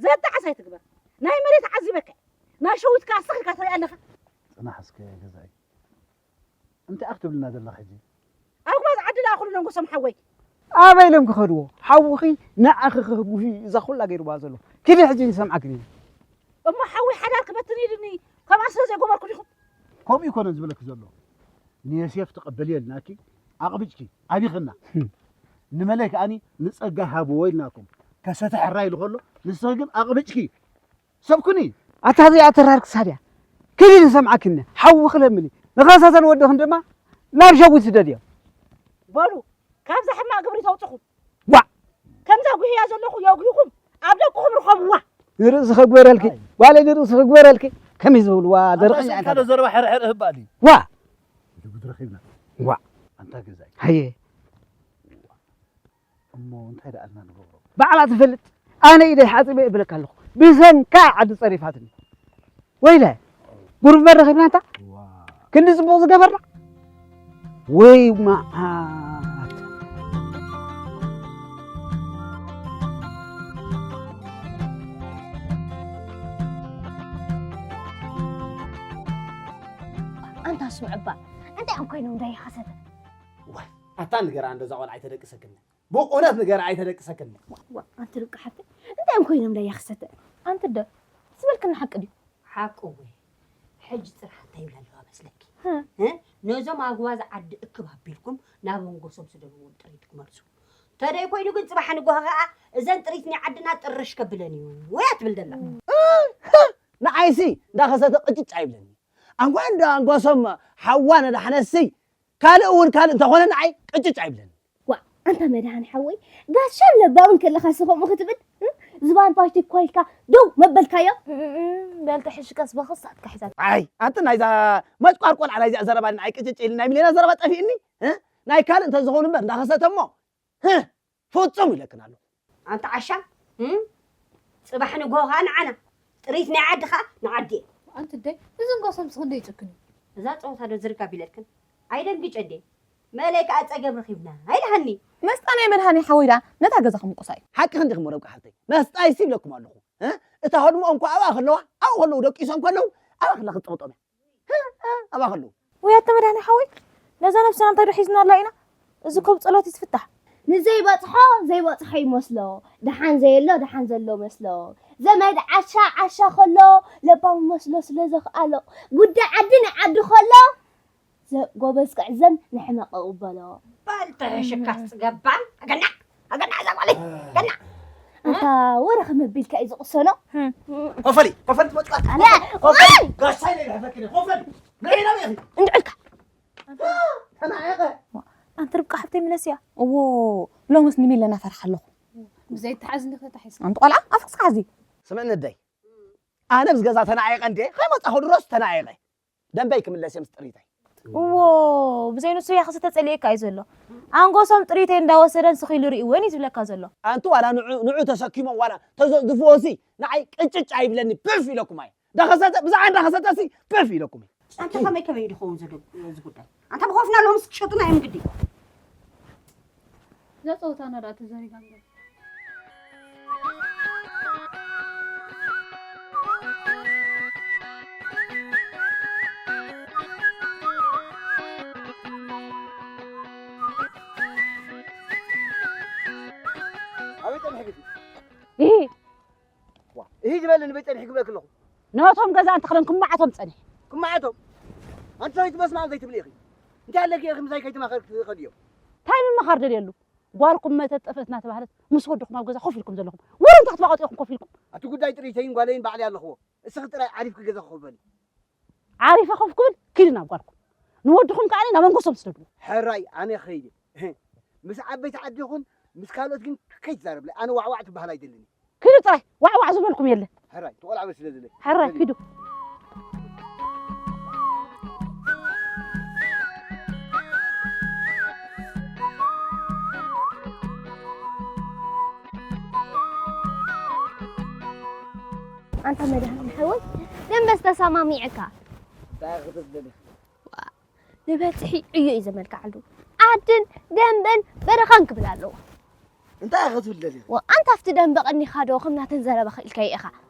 ዘጣዕስ ኣይትግበር። ናይ መሬት ዓዚበካ። ናይ ሸዊት ከኣ ስኽ ኢልካ ትርኢ ኣለኻ። ጽናሕ እስከ ገዛኢ። እንታይ ኣኽ ትብልና ዘለኻ ሕጂ? ኣጉባዝ ዓዲ ለኣኹሉ ነንጎሶም ሓወይ። ኣበይ ኢሎም ክኸድዎ? ሓውኺ ንዓኺ ክህቡ እዛ ኩላ ገይርዋ ዘሎ። ኪዲ ሕጂ ንሰምዓክን ኢና። እሞ ሓወይ ሓዳር ክበትን ኢሉኒ፣ ከምኣ ስለ ዘይገበርኩ ዲኹም? ከምኡ ይኮነን ዝበለኪ ዘሎ። ንዮሴፍ ተቐበልዮ ኢልናኪ፣ ኣቕብጭኪ፣ ኣቢኽና። ንመለይ ከኣኒ ንጸጋይ ሃብዎ ኢልናኩም። ከሰተ ሕራይ ኢሉ ከሎ፣ ንስኺ ግን ኣቕብጭኪ። ሰብኩኒ። ኣታ እዚኣ ተራር ክሳድያ። ክዲ ንሰምዓክኒ። ሓዊ ክለምኒ። ንኸሰተን ወድኽን ድማ ናብ ሸዊት ስደድዮ። በሉ፣ ካብዛ ሕማቕ ግብሪ ተውፅኹም። ዋዕ! ከምዛ ጉህያ ዘለኹ የጉህኹም፣ ኣብ ደቅኹም ርኸብዋ። ንርእሲ ክግበረልኪ፣ ጓለይ ንርእሲ ክግበረልኪ፣ ከመይ ዝብልዋ ደረቕ ኣንታ እያ ሰንካ ዶ። ዘረባ ሕርሕር እህባል እዩ። ዋ! ብድረኺብና። ዋ! ኣንታ ገዛይ። ሃየ። እሞ እንታይ ደኣ ኣልና ንገብሮ? ባዕላ ትፈልጥ። ኣነ ኢደይ ሓጺበ እብለካ ኣለኹ። ብሰንካ ዓዲ ጸሪፋትኒ። ወይለ፣ ጉርበር ረኺብና እንታ? ዋ። ክንዲ ጽቡቕ ዝገበርና? ወይ መዓት። ኣንታ ስምዕባ፣ እንታይ እዮም ኮይኖም ደይ ሓሰተ? ዋይ፣ ኣታ ንገራ እንደዛ ቆልዓ ኣይተደቅሰክን። ብእውነት ንገር ኣይተደቅሰክን። ዋ፣ ኣንቲ ርብቃ ሓፍተይ፣ እንታይ እዮም ኮይኖም ደያ ክሰተ? ኣንቲ ዶ ዝበልክና ሓቂ ድዩ? ሓቂ ወይ? ሕጂ ጥራሕ እንታይ ይብላ ኣለዋ መስለኪ? እ? እ? ነዞም ኣግባዝ ዓዲ እክብ ኣቢልኩም ናብ ኣንጎሶም ስደድዎም ጥሪት ክመልሱ። ተደይ ኮይኑ ግን ጽባሕ ንጎሆ ከኣ እዘን ጥሪት ናይ ዓድና ጥርሽ ከብለን እዩ ወያ ትብል ደላ። ንዓይሲ እንዳኸሰተ ቅጭጭ ኣይብለኒ። ኣንጎ እንዶ ኣንጎሶም ሓዋ ነዳሕነሲ ካልእ እውን ካልእ እንተኾነ ንዓይ ቅጭጭ ኣይብለኒ። ዋ፣ ኣንታ መድሃን ሓወይ፣ ጋሻን ለባምን ከለኻሲ ከምኡ ክትብል፣ እ? ዝባን ፓርቲ እኳ ኢልካ ደው መበልካዮ? እም፣ በል ተሕሽቀስ በኽሳትካ ሒዛት። ኣይ፣ ኣንቲ ናይዛ መጭቋር ቆልዓ ናይዚኣ ዘረባ ንዓይ ቅጭጭ ኢልኒ፣ ናይ ሚሌና ዘረባ ጠፊእኒ፣ እ? ናይ ካልእ እንተዝኸውን እምበር እንዳኸሰተ እሞ፣ ህ፣ ፍጹም ኢለክን ኣለኹ። ኣንታ ዓሻ፣ እም? ጽባሕ ንግሆ ኸኣ ንዓና፣ ጥሪት ናይ ዓዲ ኸኣ ንዓዲ እየ። ኣንቲ ደይ፣ እዚ እንጓሶም ስኽንደይ ይጭክን እዩ። እዛ ጸወታ ዶ ዝርጋብ ኢለክን? ኣይደንግጨ እንዴ? መለይ ከኣ ጸገም ረኺብና ኣይልሃኒ። መስጣ ናይ መድሃኒ ሓወይ ደኣ ነታ ገዛ ክምቁሳ እዩ። ሓቅኽን ዲኽሞ ርብቃ ሓፍተይ? መስጣ ይሲ ኢለኩም ኣለኹ። እ? እታ ህድሞኦም እኮ ኣብኣ ከለዋ፣ ኣብኡ ከለዉ ደቂሶም ከለዉ፣ ኣብኣ ከላ ክትጸቕጦም እያ። እ፣ እ፣ ኣብኣ ከለዉ። ወይ ኣተ መድሃኒ ሓወይ፣ ነዛ ነብስና እንታይ ዶ ሒዝና ኣላ ኢና? እዚ ኮብ ጸሎት ይትፍታሕ። ንዘይበጽሖ ዘይበጽሖ ይመስሎ፣ ደሓን ዘየሎ ደሓን ዘሎ መስሎ። ዘመድ ዓሻ ዓሻ ከሎ ለባም መስሎ ስለ ዘኽኣሎ፣ ጉዳይ ዓዲ ንዓዲ ከሎ፣ ዘ-፣ ጎበዝ ክዕዘን ንሕመቕ እቕበሎ። በል ተሕሽካስ ጽገባን፣ ኣገናዕ፣ ኣገናዕ እዛ ጓለይ፣ ኣገናዕ። ኣንታ ወረ ከመቢልካ እዩ ዝቕሰኖ። ኮፈሊ፣ ኮፈሊ ትመጽእ ኣላ። ኮፈሊ፣ ኣይ! ጋሻይ ለይ ሕፈክኒ፣ ኮፈሊ። ንዒና ቤኺ። እንድዕልካ። ተናዒቐ። ኣንቲ ርብቃ ሓብተይ ምለስያ። እዎ፣ ሎምስ ንሚለና ፈርሓ ኣለኹ። ብዘይ ተሓዝ እንዲኺ ተታሒዝካ። ኣንቲ ቆልዓ፣ ኣፍክስካ ሓዚ። ስምዕኒ ኣደይ። ኣነ ምስ ገዛ ተናዒቐ እንዴ፣ ከይመጻኹ ድሮስ ተናዒቐ። ደንበይ ክምለስ እየ ምስ ጥሪተይ። እዎ፣ ብዘይ ንሱ ያኽስ ተጸሊኤካ እዩ ዘሎ። ኣንጎሶም ጥሪተይ እንዳወሰደን ስኺሉ ርእይወን እዩ ዝብለካ ዘሎ። ኣንቲ ዋላ ንዑ፣ ንዑ ተሰኪሞም ዋላ ተዘዝፍዎሲ ንዓይ ቅጭጭ ኣይብለኒ፣ ፕፍ ኢለኩም ኣየ። ዳኸሰተ፣ ብዛዕባ ዳኸሰተሲ ፕፍ ኢለኩም እየ። ኣንተ ከመይ ከመይ እዩ ዝኸውን ዘሎ እዚ ጉዳይ? ኣንታ ብኾፍና ኣለዎም እስኪ ሸጡና እዮም ግዲ። እዛ ጸወታና ደኣ ተዘሪጋ እምበር። ኣበይ ጸኒሕኪ? ይሂ። ዋ፣ ይሂ ዝበለኒ በይ ጸኒሕ ክብለኪ ኣለኹ። ነቶም ገዛ እንተኽደን ክማዓቶም ጸኒሕ። ክማዓቶም? ኣንቲ ሰበይቲ መስማዕ ዘይትብሊ ኢኺ። እንታይ ኣለኪ ኢኺ ምሳይ ከይትማኸርኪ ትኸድዮ? እንታይ ምምኻር ደልየሉ? ጓልኩም መተት ጠፈት እናተባህለት ምስ ወድኹም ኣብ ገዛ ኮፍ ኢልኩም ዘለኹም። ወረ እንታይ ክትባቐጡ ኢኹም ኮፍ ኢልኩም? ኣቲ ጉዳይ ጥሪተይን ጓለይን ባዕለይ ኣለኽዎ። እስኺ ጥራይ ዓሪፍኪ ገዛ ኮፍ በሊ። ዓሪፈ ኮፍ ክብል ኪዲ ናብ ጓልኩም። ንወድኹም ከኣ ናብ መንጎሶም ስደድዎ። ሕራይ ኣነ ኸይደ። ምስ ዓበይቲ ዓዲ ይኹን ምስ ካልኦት ግን ከይትዛረብለይ። ኣነ ዋዕዋዕ ትበሃል ኣይደልን። ኪዱ ጥራይ ዋዕዋዕ ዝበልኩም የለ። ሕራይ ትቆልዓ በስ ስለ ዝለ። ሕራይ ኪዱ። ኣንታ መድሃኒ ሓወይ ደንበስ ተሰማሚዕካ። እንታይ ክትብል? ዋ፣ ንበጽሒ ዕዮ እዩ ዘመልክዓሉ። ዓድን ደንበን በረኻን ክብል ኣለዎ። እንታይ ክትብል ደሊኻ? ዋ፣ ኣንታ ኣብቲ ደንበ ቀኒኻ ዶ ከም ናተን ዘረባ ክኢልካዮ ኢኻ?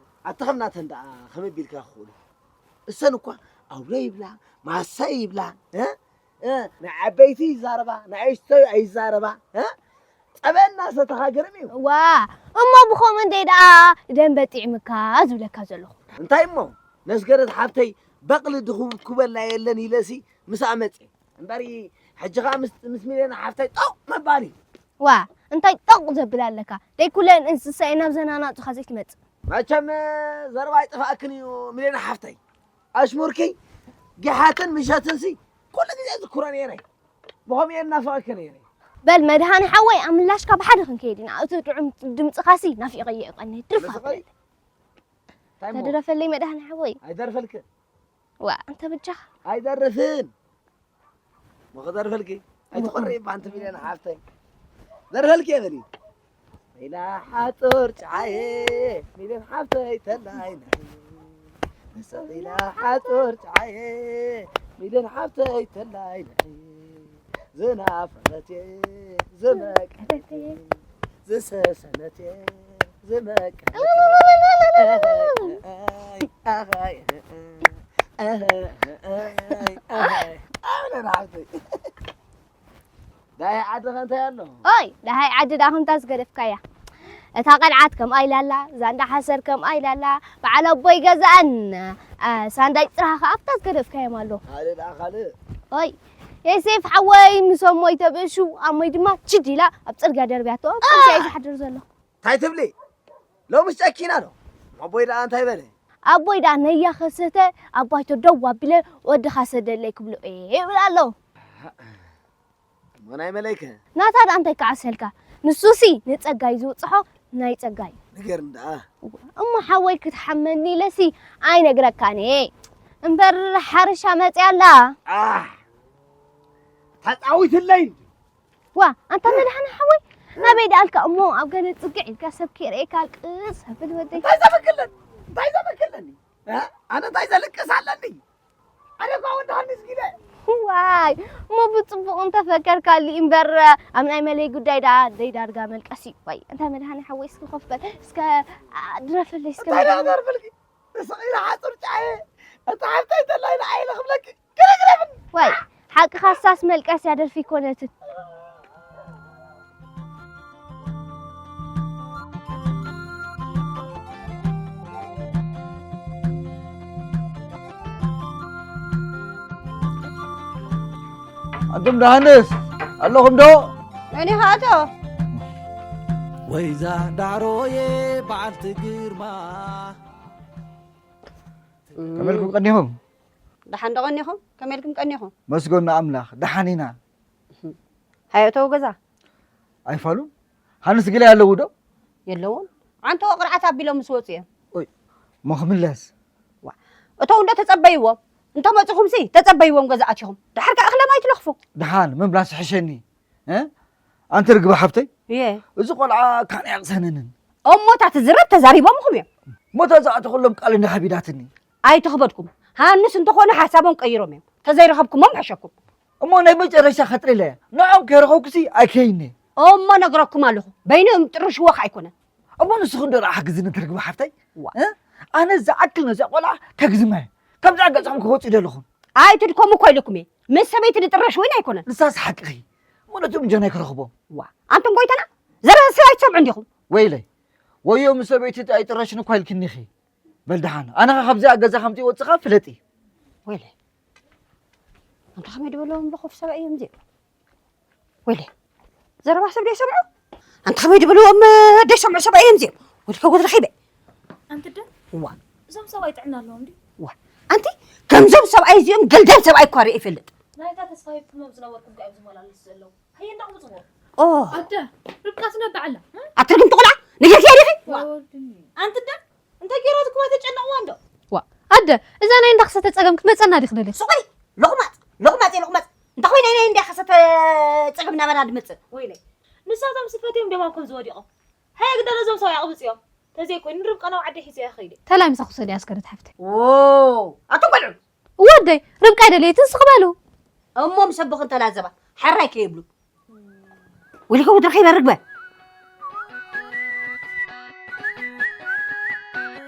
ኣታ ከም ናተን ደኣ ከመይ ቢልካ ክኽእሉ? እሰን እኳ ኣውሎ ይብላ፣ ማሳይ ይብላ፣ እ? እ፣ ንዓበይቲ ይዛረባ፣ ንኣሽቶይ ኣይዛረባ፣ እ? ጸበ እናሰተኻ ገርም እዩ። ዋ፣ እሞ ብኸምኡ እንደ ደኣ ደንበ ጥዕምካ ዝብለካ ዘለኹ። እንታይ እሞ? ነስገረት ሓብተይ በቕሊ ድኹብኩበላ የለን ኢለሲ ምስኣ መጽየ። እምበሪ ሕጂ ኸኣ ምስ፣ ምስ ሚልዮን ሓፍተይ ጦቕ ምባል እዩ። ዋ፣ እንታይ ጦቕ ዘብል ኣለካ? ደይ ኩለን እንስሳ እየን ናብ ዘናናጹኻ ዘይትመጽእ። መቸም ዘረባ ኣይጠፍኣክን እዩ ሚልዮን ሓፍተይ። ኣሽሙርኪ ጊሓትን ምሸትንሲ ኩሉ ግዜ ዝክሮ ነይረ። ብኸምኡ እየ እናፈቐኪ ነይረ። በል መድሃኒ ሓወይ፣ ኣብ ምላሽካ ብሓደ ክንከይድ ኢና። እቲ ጥዑም ድምጽኻሲ ናፊቐዮ እየ ቀኒ። ድርፋ ንስኺ በል። እንታይ እሞ? ተደረፈለይ መድሃን ሓወይ። ኣይደርፈልክን። ዋ፣ እንተ በጃኻ። ኣይደርፍን። ሞ ክደርፈልኪ? ኣይትኾሪ እባ ኣንቲ ሚልዮን ሓፍተይ። ደርፈልኪ እየ በሊ። ኢላ ሓጹር ጨዓየ፣ ሚልዮን ሓፍተይ ተላይ ናይ። ኢላ ሓጹር ጨዓየ፣ ሚልዮን ሓፍተይ ተላይ ናይ። ዝናፈቐት እየ፣ ዝመቀረት እየ፣ ዝሰሰነት እየ፣ ዝመቀረት እየ። ኣይ፣ ኣይ፣ ኣይ፣ ኣይ፣ ኣይ፣ ኣይ፣ ኣይ፣ ኣይ፣ ኣይ፣ ኣይ፣ ኣይ። ዳይ ዓድኸ እንታይ ኣሎ? ኦይ፣ ደሃይ ዓዲ ደኣ ከምታ ዝገደፍካያ። እታ ቀልዓት ከምኣ ኢላ ኣላ፣ ዛንዳ ሓሰር ከምኣ ኢላ ኣላ፣ በዓል ኣቦይ ገዛእን፣ አ፣ ሳንዳይ ጽራኻ ኣብታ ዝገደፍካዮም ኣሎ። ካልእ ደኣ ካልእ። ኦይ፣ የሴፍ ሓወይ ምስ ኣሞይ ተብእሹ፣ ኣሞይ ድማ ችድ ኢላ ኣብ ጽርግያ ደርብያቶ። ከምዚኣ እዩ ዝሓድር ዘሎ። እንታይ ትብሊ? ሎምስ ጨኪና ዶ? ኣቦይ ደኣ እንታይ በለ? ኣቦይ ደኣ ነያ ከሰተ፣ ኣባይቶ ደው ኣቢለ ወድኻ ሰደለይ ክብሎ እየ ይብል ኣሎ። እሞ ናይ መለይከ? ናታ ደኣ እንታይ ክዓሰልካ? ንሱሲ ንጸጋይ ዝውጽሖ ናይ ጸጋይ። ንገርኒ ደኣ። እሞ ሓወይ ክትሓመኒ ኢለሲ ኣይነግረካን እየ። እምበር ሓርሻ መጽያ ኣላ። ኣሕ! ተጻዊትለይ እንዲ። ዋ፣ ኣንታ መድሃኒ ሓወይ፣ ናበይ ደኣልካ እሞ ኣብ ገለ ጽግዕ ኢልካ ሰብ ከይርእየካ ቅስ ኣብል ወደይ። እንታይ ዘበክለን? እንታይ ዘበክለኒ? እ? ኣነ እንታይ ዘልቅስ ኣለኒ? ኣነ እኳ ወዲ ሃንስ ጊለ። ዋይ፣ እሞ ብጽቡቕ እንተፈከርካሉ እምበር፣ ኣብ ናይ መለይ ጉዳይ ደኣ ደይ ዳርጋ መልቀሲ። ዋይ፣ እንታይ መድሃኒ ሓወይ እስኪ ኮፍ በል። እስከ፣ ኣ፣ ድረፍለይ እስከ እንታይ መድሃኒ። ደኣ ዘርፍልኪ? ስቕ ኢለ ሓጹር ጫየ። እታ ሓብተይ ተላ ኢለ ዓይለ ክብለኪ። ግርግረፍን። ዋይ፣ ሓቅኻ ሳስ መልቀስያ ደርፊ ኣይኮነትን። ኣንቱም ደሃንስ ኣለኹም ዶ? መን ኢኻ ኣቶ? ወይዛ ዳዕሮዬ በዓልቲ ግርማ። ከመልኩም ቀኒኹም? ደሓን ዶ ቀኒኹም? ከመልኩም ቀኒኹም? መስገን ንኣምላኽ፣ ደሓን ኢና። ሃየ፣ እተው ገዛ። ኣይፋሉን? ሃንስ ግለ ኣለዉ ዶ? የለውን። ዓንቶ ቅርዓት ኣቢሎም ምስ ወፁ እዮም። ኦይ፣ እሞ ክምለስ? ዋ፣ እተው እንዶ ተጸበይዎም። እንተመጹኹምሲ ተጸበይዎም ገዛ ኣቲኹም። ደሓር ከኣ እኽሎም ኣይትለኽፉ። ደሓን ምምላስ ይሕሸኒ። እ? ኣንቲ ርግቢ ሓብተይ፣ እየ። እዚ ቆልዓ ካን ኣያቕሰነንን። እሞ እታ ትዝረብ ተዛሪቦምኹም እዮም። እሞ እታ ዝኣተኹሎም ቃል እንዳ ከቢዳትኒ። ኣይትኽበድኩም። ሃንስ እንተኾነ ሓሳቦም ቀይሮም እዮም። ተዘይረኸብኩሞም ምሐሸኩም። እሞ ናይ መጨረሻ ከጥሪለ እያ። ንዖም ከይረኸብኩሲ ኣይከይነ። እሞ ነግረኩም ኣለኹ። በይኖም ጥርሽዎ ከኣ ኣይኮነን። እሞ ንስኹ እንዶ ረኣ ሓግዝኒ ትርግቢ ሓፍተይ። ዋ። እ? ኣነ ዝኣክል ነዚኣ ቆልዓ ከግዝማ እየ። ከምዚ ኣጋጣሚ ክወጽእ ደለኹም። ኣይትድከሙ እኮ ኢልኩም እየ። ምስ ሰበይቲ ድጥረሽ ወይን ኣይኮነን። ንሳስ ሓቅኺ። እሞ ነቶም እንጀናይ ክረኽቦም። ዋ። ኣንቱም ጎይታና፣ ዘረባ ሰብ ኣይትሰምዑ እንዲኹም። ወይለይ። ወዮ ምስ ሰበይቲ ኣይጥረሽን እኳ ኢልክኒ ኢኺ። በል ደሓን፣ ኣነ ኸ ካብዚኣ ገዛ ከምቲ ይወጽኻ ፍለጢ። ወይለ። ኣንታ ከመይ ድበልዎም እምበ ኮፍ ሰብኣይ እዮም እዚኦም? ወይለ። ዘረባ ሰብ ደይሰምዑ? ኣንታ ከመይ ድበልዎም ደይሰምዑ ሰብኣይ እዮም እዚኦም? ወይልከ ጉድ ረኺበ። ኣንቲ ደ? እዋ። እዞም ሰብኣይ ጥዕና ኣለዎም ድዩ? እዋ። ኣንቲ ከምዞም ሰብኣይ እዚኦም ገልዳም ሰብኣይ እኳ ርእየ ይፈልጥ። ናይታ ተስፋ ሂብኩሞም ዝነበርኩም ድዮም ዝመላለሱ ዘለዉ? ሃየ እንዳቕብጽዎ። ኦ። ኣደ፣ ርብቃ ትነብዕ ኣላ። ኣትርግምቲ ቆልዓ፣ ነጊርክያ ዲኺ? ዋ። ኣንቲ ደ? እንታይ ገይራትኩም ኣይተጨነቕዋ እንዶ? ዋ፣ ኣደ፣ እዛ ናይ እንዳኽሰተ ጸገም ክትመጸና ዲኺ ደልያ? ስቕ በሊ፣ ሎቕማጽ፣ ሎቕማጽ፣ ሎቕማጽ። እንታይ ኮይና ናይ እንዳኽሰተ ጸገም ናባና ድመጽእ? ወይለይ፣ ንሳቶም ስፈት እዮም ደማም ከም ዝወዲቖም። ሃየ ግዳ ነዞም ሰብኣይ ኣቕብጽዮም። ተዘይኮይኑ ርብቃ ናብ ዓደይ ሒዘያ ከይደ። ተላይ ምሳኹ ሰድያ ኣስከረት ሓፍተይ። ዎ፣ ኣቶም ቆልዑ። እወ ኣደይ፣ ርብቃ ኣይደለየትን ስኽ በሉ። እሞ ምስ ኣቦኽን ተላዘባ፣ ሓራይ ከይብሉ። ወሊከ ውድርኸ ይበርግበ።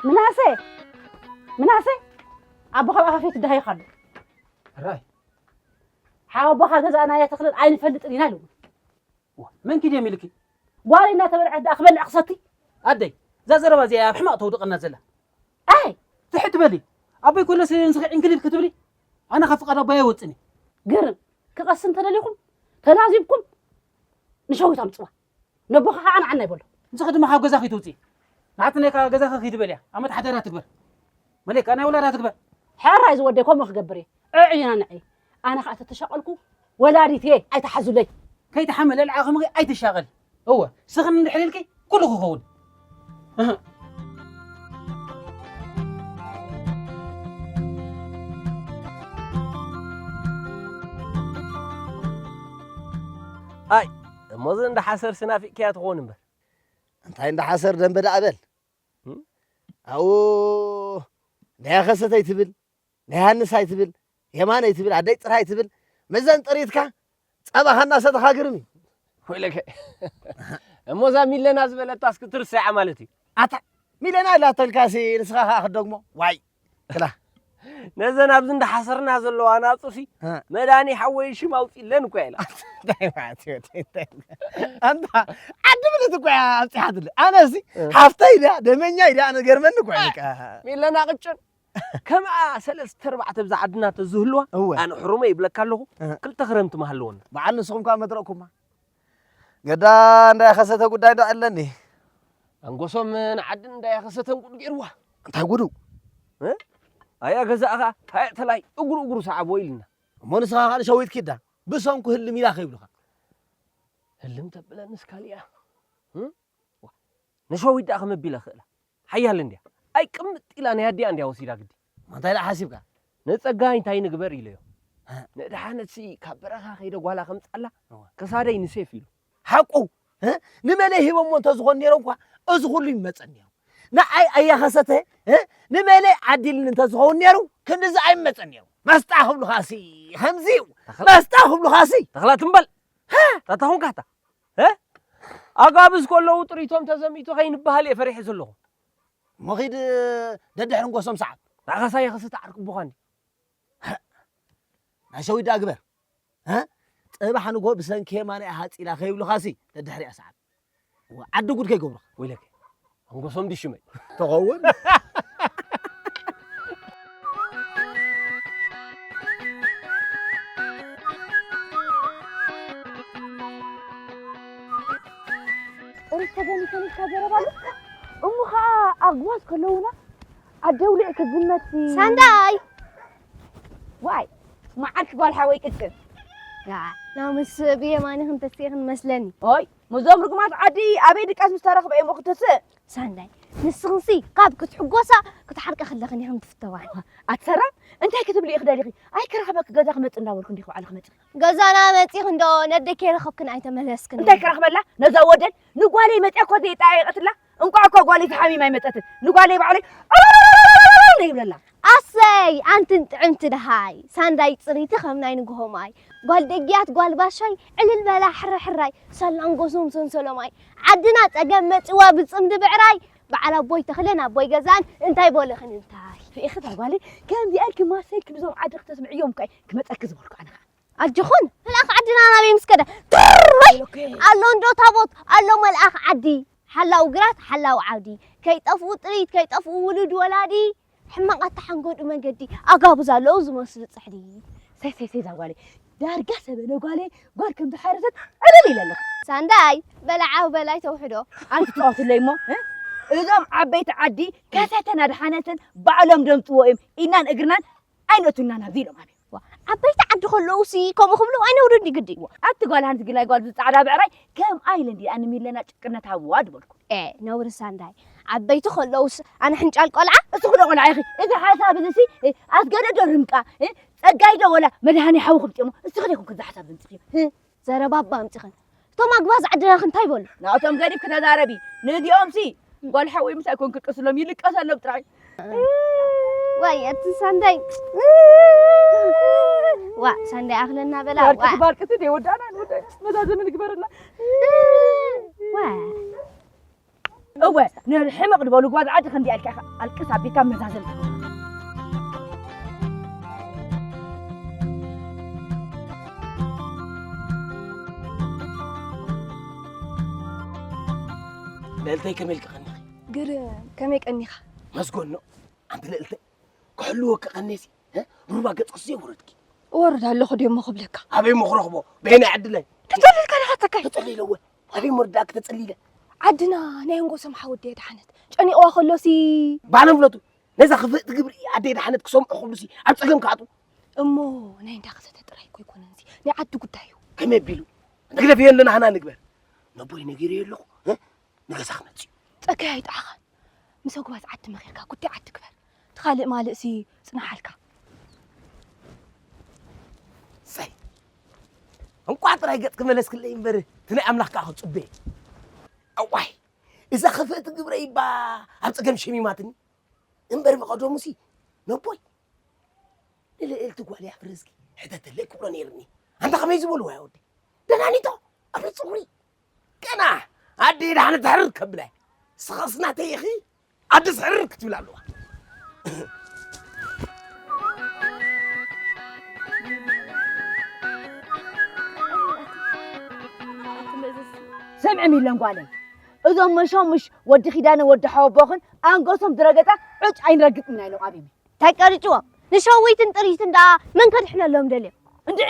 ምናሴ፣ ምናሴ፣ ኣቦኻ ብኣኻ ፊት ደሃይኻ ኣሎ። ሕራይ። ሓወቦኻ ገዛእናያ ተኽልን ኣይንፈልጥን ኢና ኢሉ። ዋ፣ መን ኪድ እዮም ኢልኪ? ጓል እናተበልዐት ደኣ ክበልዕ ክሰቲ? ኣደይ፣ እዛ ዘረባ እዚኣ ኣብ ሕማቕ ተውድቐና ዘላ። ኣይ! ትሕት በሊ። ኣቦይ ኮነስ ንስኺ ዕንክሊል ክትብሊ? ኣነ ካብ ፍቓድ ኣቦይ ኣይወጽእን እየ። ግርም፣ ክቐሲ እንተደሊኹም፣ ተላዚብኩም ንሸዊት ኣምጽዋ። ነቦኻ ኸዓ ንዓና ይበሎ። ንስኺ ድማ ካብ ገዛ ከይትውጽኢ። ንዓትነይ ካብ ገዛ ከይትበልያ። ኣመት ሓዳራ ትግበር። መለካ ናይ ወላዳ ትግበር። ሕራይ ዝወደይ ከምኡ ክገብር እየ። ዕዕዩና ንዒ። ኣነ ኸዓ ተተሻቐልኩ ወላዲት እየ። ኣይትሓዙለይ። ከይትሓመ ለልዓ ከመኺ ኣይትሻቐል። እወ፣ ስኽን እንድሕር ኢልኪ ኩሉ ክኸውን። እህ። ኣይ፣ እሞ እዚ እንዳ ሓሰር ስናፊቅኪያ ትኸውን እምበር። እንታይ እንዳ ሓሰር ደንበ ደኣ በል። እም? ኣብኡ ናይ ከሰተይ ትብል፣ ናይ ሃንስ ኣይትብል፣ የማነይ ትብል፣ ኣደይ ጽርሃይ ትብል፣ መዘን ጥሪትካ ጸባኻ እናሰተኻ ግርም እዩ። ወይለከ። እሞ እዛ ሚለና ዝበለታስ ክትርስዓ ማለት እዩ። ኣታ ሚለና ኢላተልካሲ ንስኻ ከኣ ክትደግሞ። ዋይ፣ ክላ። ነዘን ኣብዚ እንዳ ሓሰርና ዘለዋ ናጹሲ፣ እ። መድሃኒ ሓወይ ሽም ኣውጺለን እኮ ኢላ። እንታይ ማለት እዩ? እንታይ፣ እንታይ? ኣንታ ዓዲ ብልት እኮ እያ ኣብጺሓትለ። ኣነሲ እ። ሓፍተይ ድያ፣ ደመኛይ ድያ፣ ኣነ ገርመኒ እኮ እዩ በቃ። ሚለና ቅጭን። ከምኣ ሰለስተ ኣርባዕተ ብዛ ዓድና ተዝህልዋ፣ እወ። ኣነ ሕሩመ ይብለካ ኣለኹ፣ እ። ክልተ ክረምቲ ምሃለወና። በዓል ንስኹም ከኣ መድረቕኩማ። ገዳ እንዳይ ከሰተ ጉዳይ ዶ ኣለኒ? ኣንጎሶም ንዓድን እንዳይ ከሰተን ጉድ ገይርዋ። እንታይ ጉዱ? እ? ኣያ ገዛእኻ፣ ኣያ ተላይ፣ እግሩ እግሩ ሰዓቦ ኢልና። እሞ ንስኻ ካልእ ሸዊት ኪዳ፣ ብሰንኩ ህልም ኢላ ከይብሉኻ። ህልም ተብለንስ ካልእ እያ። እ? ዋ፣ ንሸዊት ደኣ ከመቢለ ክእላ። ሓያል እንድያ። ኣይቅምጥ ኢላ ናይ ኣዲኣ እንድያ ወሲዳ ግዲ። እንታይ ደኣ ሓሲብካ? ንጸጋይ እንታይ ንግበር ኢለዮ። እ። ንድሓነትሲ ካብ በረኻ ከይደ ጓላ ከምጻላ እዋ። ክሳደይ ንሴፍ ኢሉ። ሓቁ፣ እ? ንመለይ ሂቦሞ እንተዝኾን ነይሮም እኳ እዚ ኩሉ ይመጸን ነይሩ። ንዓይ ኣያኸሰተ፣ እ? ንመለይ ዓዲልኒ እንተዝኸውን ነይሩ ክንድዚ ኣይመጸን ነይሩ። መስጣ ክብሉኻሲ ከምዚ እዩ። ተኽላ መስጣ ክብሉኻሲ። ተኽላ ትም በል። እ? ታታ ኹንካ እታ። እ? ኣጋብዝ ከለዉ ጥሪቶም ተዘሚቱ ከይንበሃል እየ ፈሪሐ ዘለኹ። እሞ ኺድ ደድሕሪ ንጎሶም ሰዓብ። ንዓኻስ ኣያኸሰተ ዓርኪ ኣቦኻ እንድዩ። ናይ ሸዊት ደኣ ግበር። እ? ጽባሕ ንግሆ ብሰንኪ የማነ እያ ሃጺላ ከይብሉኻሲ ደድሕሪኣ ሰዓብ። ዋ፣ ዓዲ ጉድ ከይገብሩኻ። ወይለከ። ኣንጎሶም ድዩ ሽመይ? ተኸውን። ርት ተገኒፈን ኢልካ ዘረባ ኣሎ። እሞ ኸኣ ኣግዋዝ ከለዉና ኣደ ውሊዕ ክዝመት ሲ- ሳንዳይ! ዋይ፣ መዓርኪ ጓል ሓወይ ቅጭን። ያ፣ ሎምስ ብየማንኽን ተሲእኽን መስለኒ። ኦይ፣ ምዞም ርጉማት ዓዲ ኣበይ ድቃስ ምስ ተረኽበ እየ እሞ ክትስእ? ሳንዳይ፣ ንስኽንሲ ካብ ክትሕጎሳ ክትሓርቂ ከለኽን ኢኽን ትፍተዋ። ኣትሰራ፣ እንታይ ክትብሊ ኢኺ ደሊኺ? ኣይክረኽበኪ ገዛ ክመጽእ እንዳበልኩ እንዲኺ ባዕልኺ መጺኺ። ገዛና መጺኺ እንዶ ነደይ ከይረኸብክን ኣይተመለስክን። እንታይ ክረኽበላ? ነዛ ወደን ንጓለይ መጽያ እኮ ዘየጠያየቐትላ። እንቋዕ እኮ ጓለይ ተሓሚማ ኣይመጸትን። ንጓለይ ባዕለይ ይብለላ። ኣሰይ፣ ኣንትን ጥዕምቲ ደሃይ። ሳንዳይ ጽሪቲ ከም ናይ ንግሆ ማይ። ጓል ደግያት ጓል ባሻይ፣ ዕልል በላ ሕራሕራይ። ሳላን ጎሶም ሰንሰሎማይ። ዓድና ጸገም መጺዋ ብጽምዲ ብዕራይ። በዓል ኣቦይ ተኽለን ኣቦይ ገዛን እንታይ በሉኽን እንታይ? ርኢኺ እታ ጓለይ ከምዚኣ ኢልኪ ማሰይ ክብዞም ዓዲ ክተስምዕዮም እኮ እየ ክመጸኪ ዝበልኩ ኣነ ኸኣ። ኣጆኹን፣ መልኣኽ ዓድና ናበይ ምስ ከደ? ትርይ! ኦኬ። ኣሎ እንዶ ታቦት፣ ኣሎ መልኣኽ ዓዲ። ሓላው ግራት፣ ሓላው ዓውዲ። ከይጠፍኡ ጥሪት፣ ከይጠፍኡ ውሉድ ወላዲ። ሕማቕ ኣተሓንገዱ መንገዲ፣ ኣጋብዝ ኣለዉ ዝመስሉ ጽሕዲ። ሰይ፣ ሰይ፣ ሰይ፣ እዛ ጓለይ። ዳርጋ ሰበነ ጓለይ፣ ጓል ከም ዝሓረሰት ዕልል ኢለ ኣለኹ። ሳንዳይ፣ በላዓው በላይ ተውሕዶ። ኣይትጻወትለይ እሞ፣ እ? እዞም ዓበይቲ ዓዲ ከሰተን ኣድሓነትን ባዕሎም ደምጽዎ እዮም። ኢድናን እግርናን ኣይነእቱናን ኣብዚ ኢሎም ኣበይ። ዋ፣ ዓበይቲ ዓዲ ከለዉሲ ከምኡ ክብሉ ኣይነውርን ድዩ ግዲ? ዋ፣ ኣቲ ጓል ሃንቲ ግላይ ጓል ጻዕዳ ብዕራይ ከም ኣይለ እንዲ ኣነ ሚለና ጭቅነት ሃብዋ ድበልኩ። ኤ፣ ነውሪ ሳንዳይ። ዓበይቲ ከለዉስ ኣነ ሕንጫል ቆልዓ? እስኺ ዶ ቆልዓ ኢኺ? እዚ ሓሳብ እዚ ሲ፣ እ፣ ኣስገደዶ ርምቃ፣ እ፣ ጸጋይ ዶ ወላ መድሃኒ ሓዊ ክምጽእሞ? እስኺ ዲኹም ከዛ ሓሳብ ዘምጽእዮ? እ፣ ዘረባ እባ ኣምጺኽን። እቶም ኣግባዝ ዓድናኽ እንታይ በሉ? ናብቶም ገዲፍኪ ተዛረቢ። ንእዚኦም ሲ፣ ጓል ሓወይ ምሳይ ኮንኪ ቅስሎም ይልቀሰሎም ጥራይ። ዋይ፣ ኣቲ ሳንዳይ። ዋ፣ ሳንዳይ ኣኽለና በላ፣ ዋ። ባርቅቲ፣ ባርቅቲ፣ ደይ ወዳና፣ ንወዳይ መዛዘሚ ንግበረላ። ዋ። እወ፣ ንሕምቕ ዝበሉ ጓዝ ዓዲ ክንዲ ኣልካ ኢኻ ኣልቅስ ኣቢልካ መዛዘሚ። ልዕልተይ ከመይ ኢልኪ ቀኒኺ? ግርም፣ ከመይ ቀኒኻ? መስጎኖ፣ ኣንቲ ልዕልተይ፣ ክሕልወኪ ቀኔሲ፣ እ? ሩባ ገጽክስ የውረድኪ። እወርድ ኣለኹ ድዮ እሞ ክብለካ? ኣበይ እሞ ክረኽቦ? በየናይ ዓድለይ? ተጸሊልካ ዲኻ ተካይ? ተጸሊለ እወ። ኣበይ እሞ ርዳእኪ ተጸሊለ? ዓድና ናይ ኣንጎሶም ሓወደይ ድሓነት ጨኒቕዋ ከሎሲ። ባነ ፍለጡ። ነዛ ክፍእቲ ግብሪ ኣደይ ድሓነት ክሰምዑ ክብሉሲ ኣብ ጸገም ክኣትዉ። እሞ ናይ እንዳ ከሰተ ጥራይ እኮ ኣይኮነንሲ፣ ናይ ዓዲ ጉዳይ እዩ። ከመይ ኣቢሉ? ንግደፍዮ ኣለና፣ ሃና ንግበር። ነቦይ ነጊረዮ ኣለኹ፣ እ? ንገዛ ክመጽእ እዩ። ጸጋይ ኣይጥዓኻ። ምስ ኣጉባዝ ዓዲ መኺርካ ጉዳይ ዓዲ ግበር። እቲ ካልእ ማልእሲ ጽናሓልካ። ሰይ። እንቋዕ ጥራይ ገጽ ክመለስክለይ እምበር፣ እቲ ናይ ኣምላኽ ከኣ ክጽበ። ኣዋይ፣ እዛ ክፍእቲ ግብረይ እባ ኣብ ጸገም ሸሚማትኒ። እምበር ብቐደሙሲ ነቦይ ንልእልቲ ጓል ያፍረዝጊ ሕተተለይ ክብሎ ነይርኒ። ኣንታ ከመይ ዝበልዋ ወዲ? ደናኒቶ ኣብ ጸጉሪ። ገና ኣዲ ደሓን ትሕርር ከብላይ። ስኸስ ናተይ ኢኺ ኣዲ ስሕርር ክትብል ኣለዋ። ስምዒ ሚለን ጓለይ፣ እዞም መሸሙሽ ወዲ ኪዳነ ወዲ ሓወቦኽን ኣንገሶም ዝረገጸ ዕጭ ኣይንረግጽን ኢና ኢሎም ኣብዮም። እንታይ ቀሪጽዎም? ንሸዊትን ጥሪትን ደኣ መን ከድሕነሎም ደልዮም? እንድዒ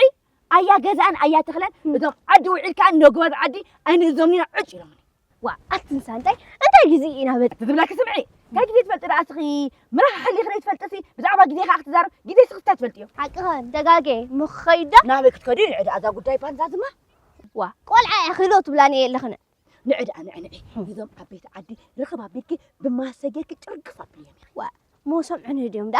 ኣያ ገዛእን ኣያ ተኽለን እቶም ዓዲ ውዒልካ ነጎባዝ ዓዲ ኣይንእዞምን ኢና ዕጭ ኢሎምኒ። ዋ ኣቲ ንሳንታይ እንታይ ግዜ ኢና በጥ ትብለኪ ስምዒ። እንታይ ግዜ ትፈልጢ ደኣ እስኺ? ምራኽ ሓሊኺ ዘይትፈልጥሲ ብዛዕባ ግዜ ከኣ ክትዛረብ ግዜ ስኽፍታ ትፈልጥዮ። ሓቅኸ ደጋጌ ምኸይዳ ናበይ ክትከዲ ንዕዳ እዛ ጉዳይ ባንዛ ዝማ ዋ ቆልዓ እያ ክህሎ ትብላኒ የለኽነ ንዕዳ ንዕንዒ እዞም ዓበይቲ ዓዲ ርኽብ ኣቢልኪ ብማሰ ጌርኪ ጭርግፍ ኣብልዮም ኢኺ። ዋ ሞሶም ዕንዲ ድዮም ዳ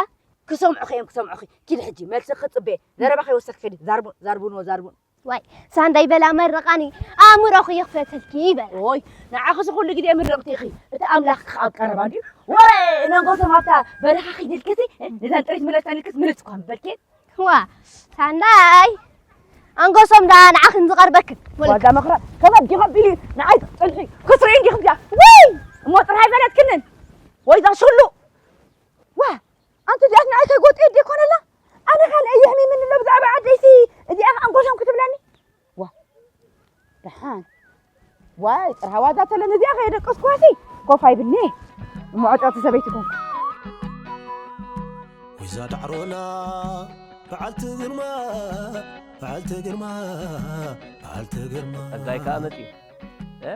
ክሰምዑኺ እዮም ክሰምዑኺ። ኪዲ ሕጂ መልሲ ክጽበየ ዘረባ ከይወሰድኪ ኪዲ ዛርቡን ዛርቡን ወ ዛርቡን። ዋይ ሳንዳይ በላ መርቓኒ ኣእምሮኺ ይኽፈተልኪ ይበል። ኦይ ንዓኺ እዚ ኩሉ ግዜ ምርቕቲ ኢኺ። እቲ ኣምላኽ ከኣ ኣብ ቀረባ እንድዩ። ወረ ነንጎሶም ኣብታ በረኻ ኺድልክሲ ነዛን ጥሪት ምለሰልክስ ምልስ እኳ ምበልኪ። ዋ ሳንዳይ ኣንጎሶም ዳ ንዓኽን ዝቐርበክን። ዋዛ መኽራ ከመ ዲኻ ቢሊ ንዓይ ጽንሒ ክስሪ እንዲኹም ዲያ። ወይ እሞ ጥራይ በለትክንን ወይዛ ሽሉ። ዋ ኣንቲ እዚኣስ ንዓይ ከይጎጥየ ዲኮነላ ኣነ ካልእ የሕሚምኒ ኣሎ ብዛዕባ ዓደይሲ እዚኣ ኣንጎሶም ክትብለኒ። ዋ ደሓን ዋይ ጥርሃ ዋዛ ተለን እዚኣ ከየደቀስኩዋሲ ኮፍ ኣይብልኒ። እሞ ዕጠቲ ሰበይቲ ኮንኩ። ወይዛ ዳዕሮና በዓልቲ ግርማ በዓልቲ ግርማ በዓልቲ ግርማ ጸጋይ ከኣ መጺኡ። እ?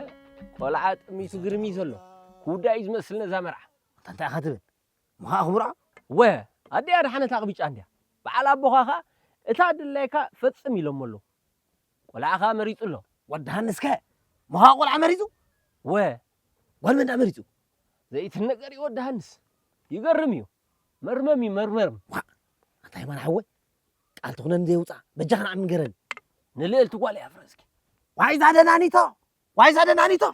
ቆልዓ ጥሚቱ ግርም እዩ ዘሎ። ክውዳእ እዩ ዝመስል ነዛ መርዓ። ኣታ እንታይ ኢኻ ትብል? ምኻኣ ክምርዖ? ወ ኣዲኣ ደሓነት ኣቕቢጫ እንድያ። በዓል ኣቦኻ ኸኣ እታ ድላይካ ፈጽም ኢሎሞ ኣለዉ። ቆልዓ ኸኣ መሪጹ ኣሎ። ወዲ ሃንስከ ምኻኣ ቆልዓ መሪጹ? ወ ጓል መን ደኣ መሪጹ? ዘይትነገር እዩ ወዲ ሃንስ። ይገርም እዩ። መርመም እዩ መርመርም። ዋ ኣታ የማነ ሓወይ ቃል ትኹነኒ ዘየውፅኣ በጃኻ ንዓም ንገረኒ። ንልእልቲ ጓል እያ ፍረዝኪ። ዋይ እዛ ደናኒቶ ዋይ እዛ ደናኒቶ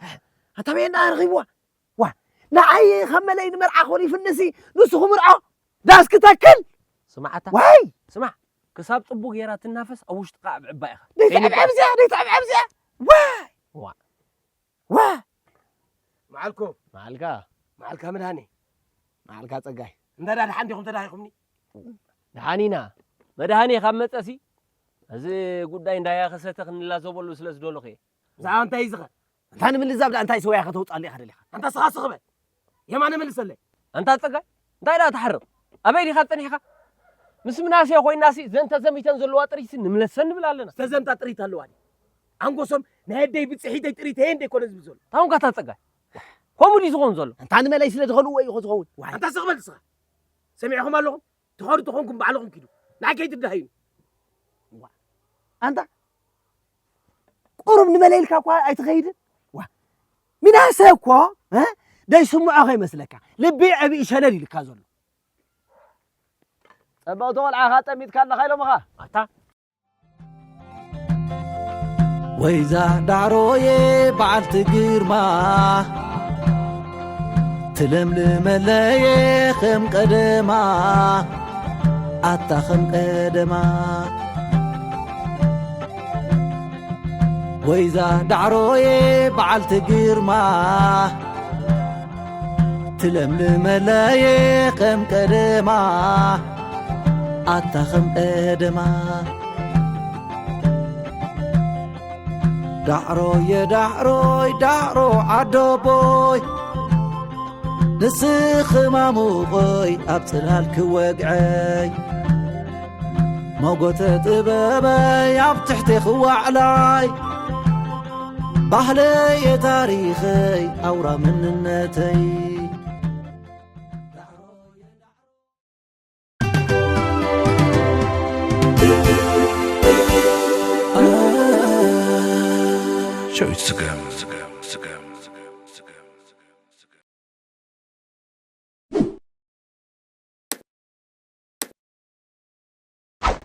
ኣታ በየና ረኺብዋ። ዋ ንዓይ ከም መለይ ንመርዓ ኮሊፍንሲ ንሱ ክምርዖ ዳስ ክተክል። ስማዕ ኣታ ዋይ ስማዕ ክሳብ ፅቡቅ ጌራ ትናፈስ ኣብ ውሽጥካ ኣብ ዕባ ኢኻ። ደይትዕብዕብ እዚኣ ደይትዕብዕብ እዚኣ። ዋይ ዋ ዋ መዓልኩም መዓልካ መዓልካ መድሃኒ መዓልካ ጸጋይ እንዳ ዳ ደሓን ዲኹም ተዳሂኹምኒ። ደሓን ኢና መድሃኒ ካብ መጸሲ እዚ ጉዳይ እንዳያኸሰተ ክንላዘበሉ ስለ ዝደለኹ እየ። ብዛዕባ እንታይ እዩ ዝኸ እንታ ንምልዛብ ደኣ እንታይ ሰውያ ከተውጻሉ ኢኻ ደሊኻ? ኣንታ ስኻ ስኽበል የማነ መልሰለይ። ኣንታ ጸጋይ እንታይ ደኣ ትሓርቕ ኣበይ ዲኻ ጸኒሕካ? ምስ ምናሴ ኮይናሲ ዘንተ ዘሚተን ዘለዋ ጥሪትሲ ንምለሰን ንብል ኣለና። ዝተዘምታ ጥሪት ኣለዋ ድዩ? ኣንጎሶም ናይ ኣደይ ብጽሒተይ ጥሪተየ እንደ ይኮነ ዝብል ዘሎ። ታውን ካታ ጸጋይ ከምኡ ድዩ ዝኸውን ዘሎ? ኣንታ ንመለይ ስለ ዝኸልዎ እዩ ዝኸውን። ዋይ ኣንታ ስኽበል ስኻ ሰሚዕኹም ኣለኹም። ትኸዱ ተኾንኩም ባዕልኹም ኪዱ። ንዓይ ከይትዳሃዩኒ። ዋ ኣንታ ቁሩብ ንመለይ ኢልካ እኳ ኣይትኸይድን። ዋ ሚናሰ እኮ እ ደይስምዖ ከይመስለካ ልቢ ዕብኢ ሸለል ኢልካ ዘሎ። ጸበቕቲ ቆልዓኻ ጠሚትካ ኣለኻ ኢሎምኻ። ኣታ ወይዛ ዳዕሮየ በዓልቲ ግርማ ትለምልመለየ ከም ቀደማ ኣታ ከም ቀደማ ወይዛ ዳዕሮየ በዓልቲ ግርማ ትለምልመለየ ከም ቀደማ ኣታ ከም ቀደማ ዳዕሮየ ዳዕሮይ ዳዕሮ ዓደቦይ ንስኺ ማሙቐይ ኣብ ጽላል ክወግዐይ ሞጎተ ጥበበይ ኣብ ትሕቴ ክዋዕላይ ባህለየ ታሪኸይ ኣውራ መንነተይ ጨዊት ስገም።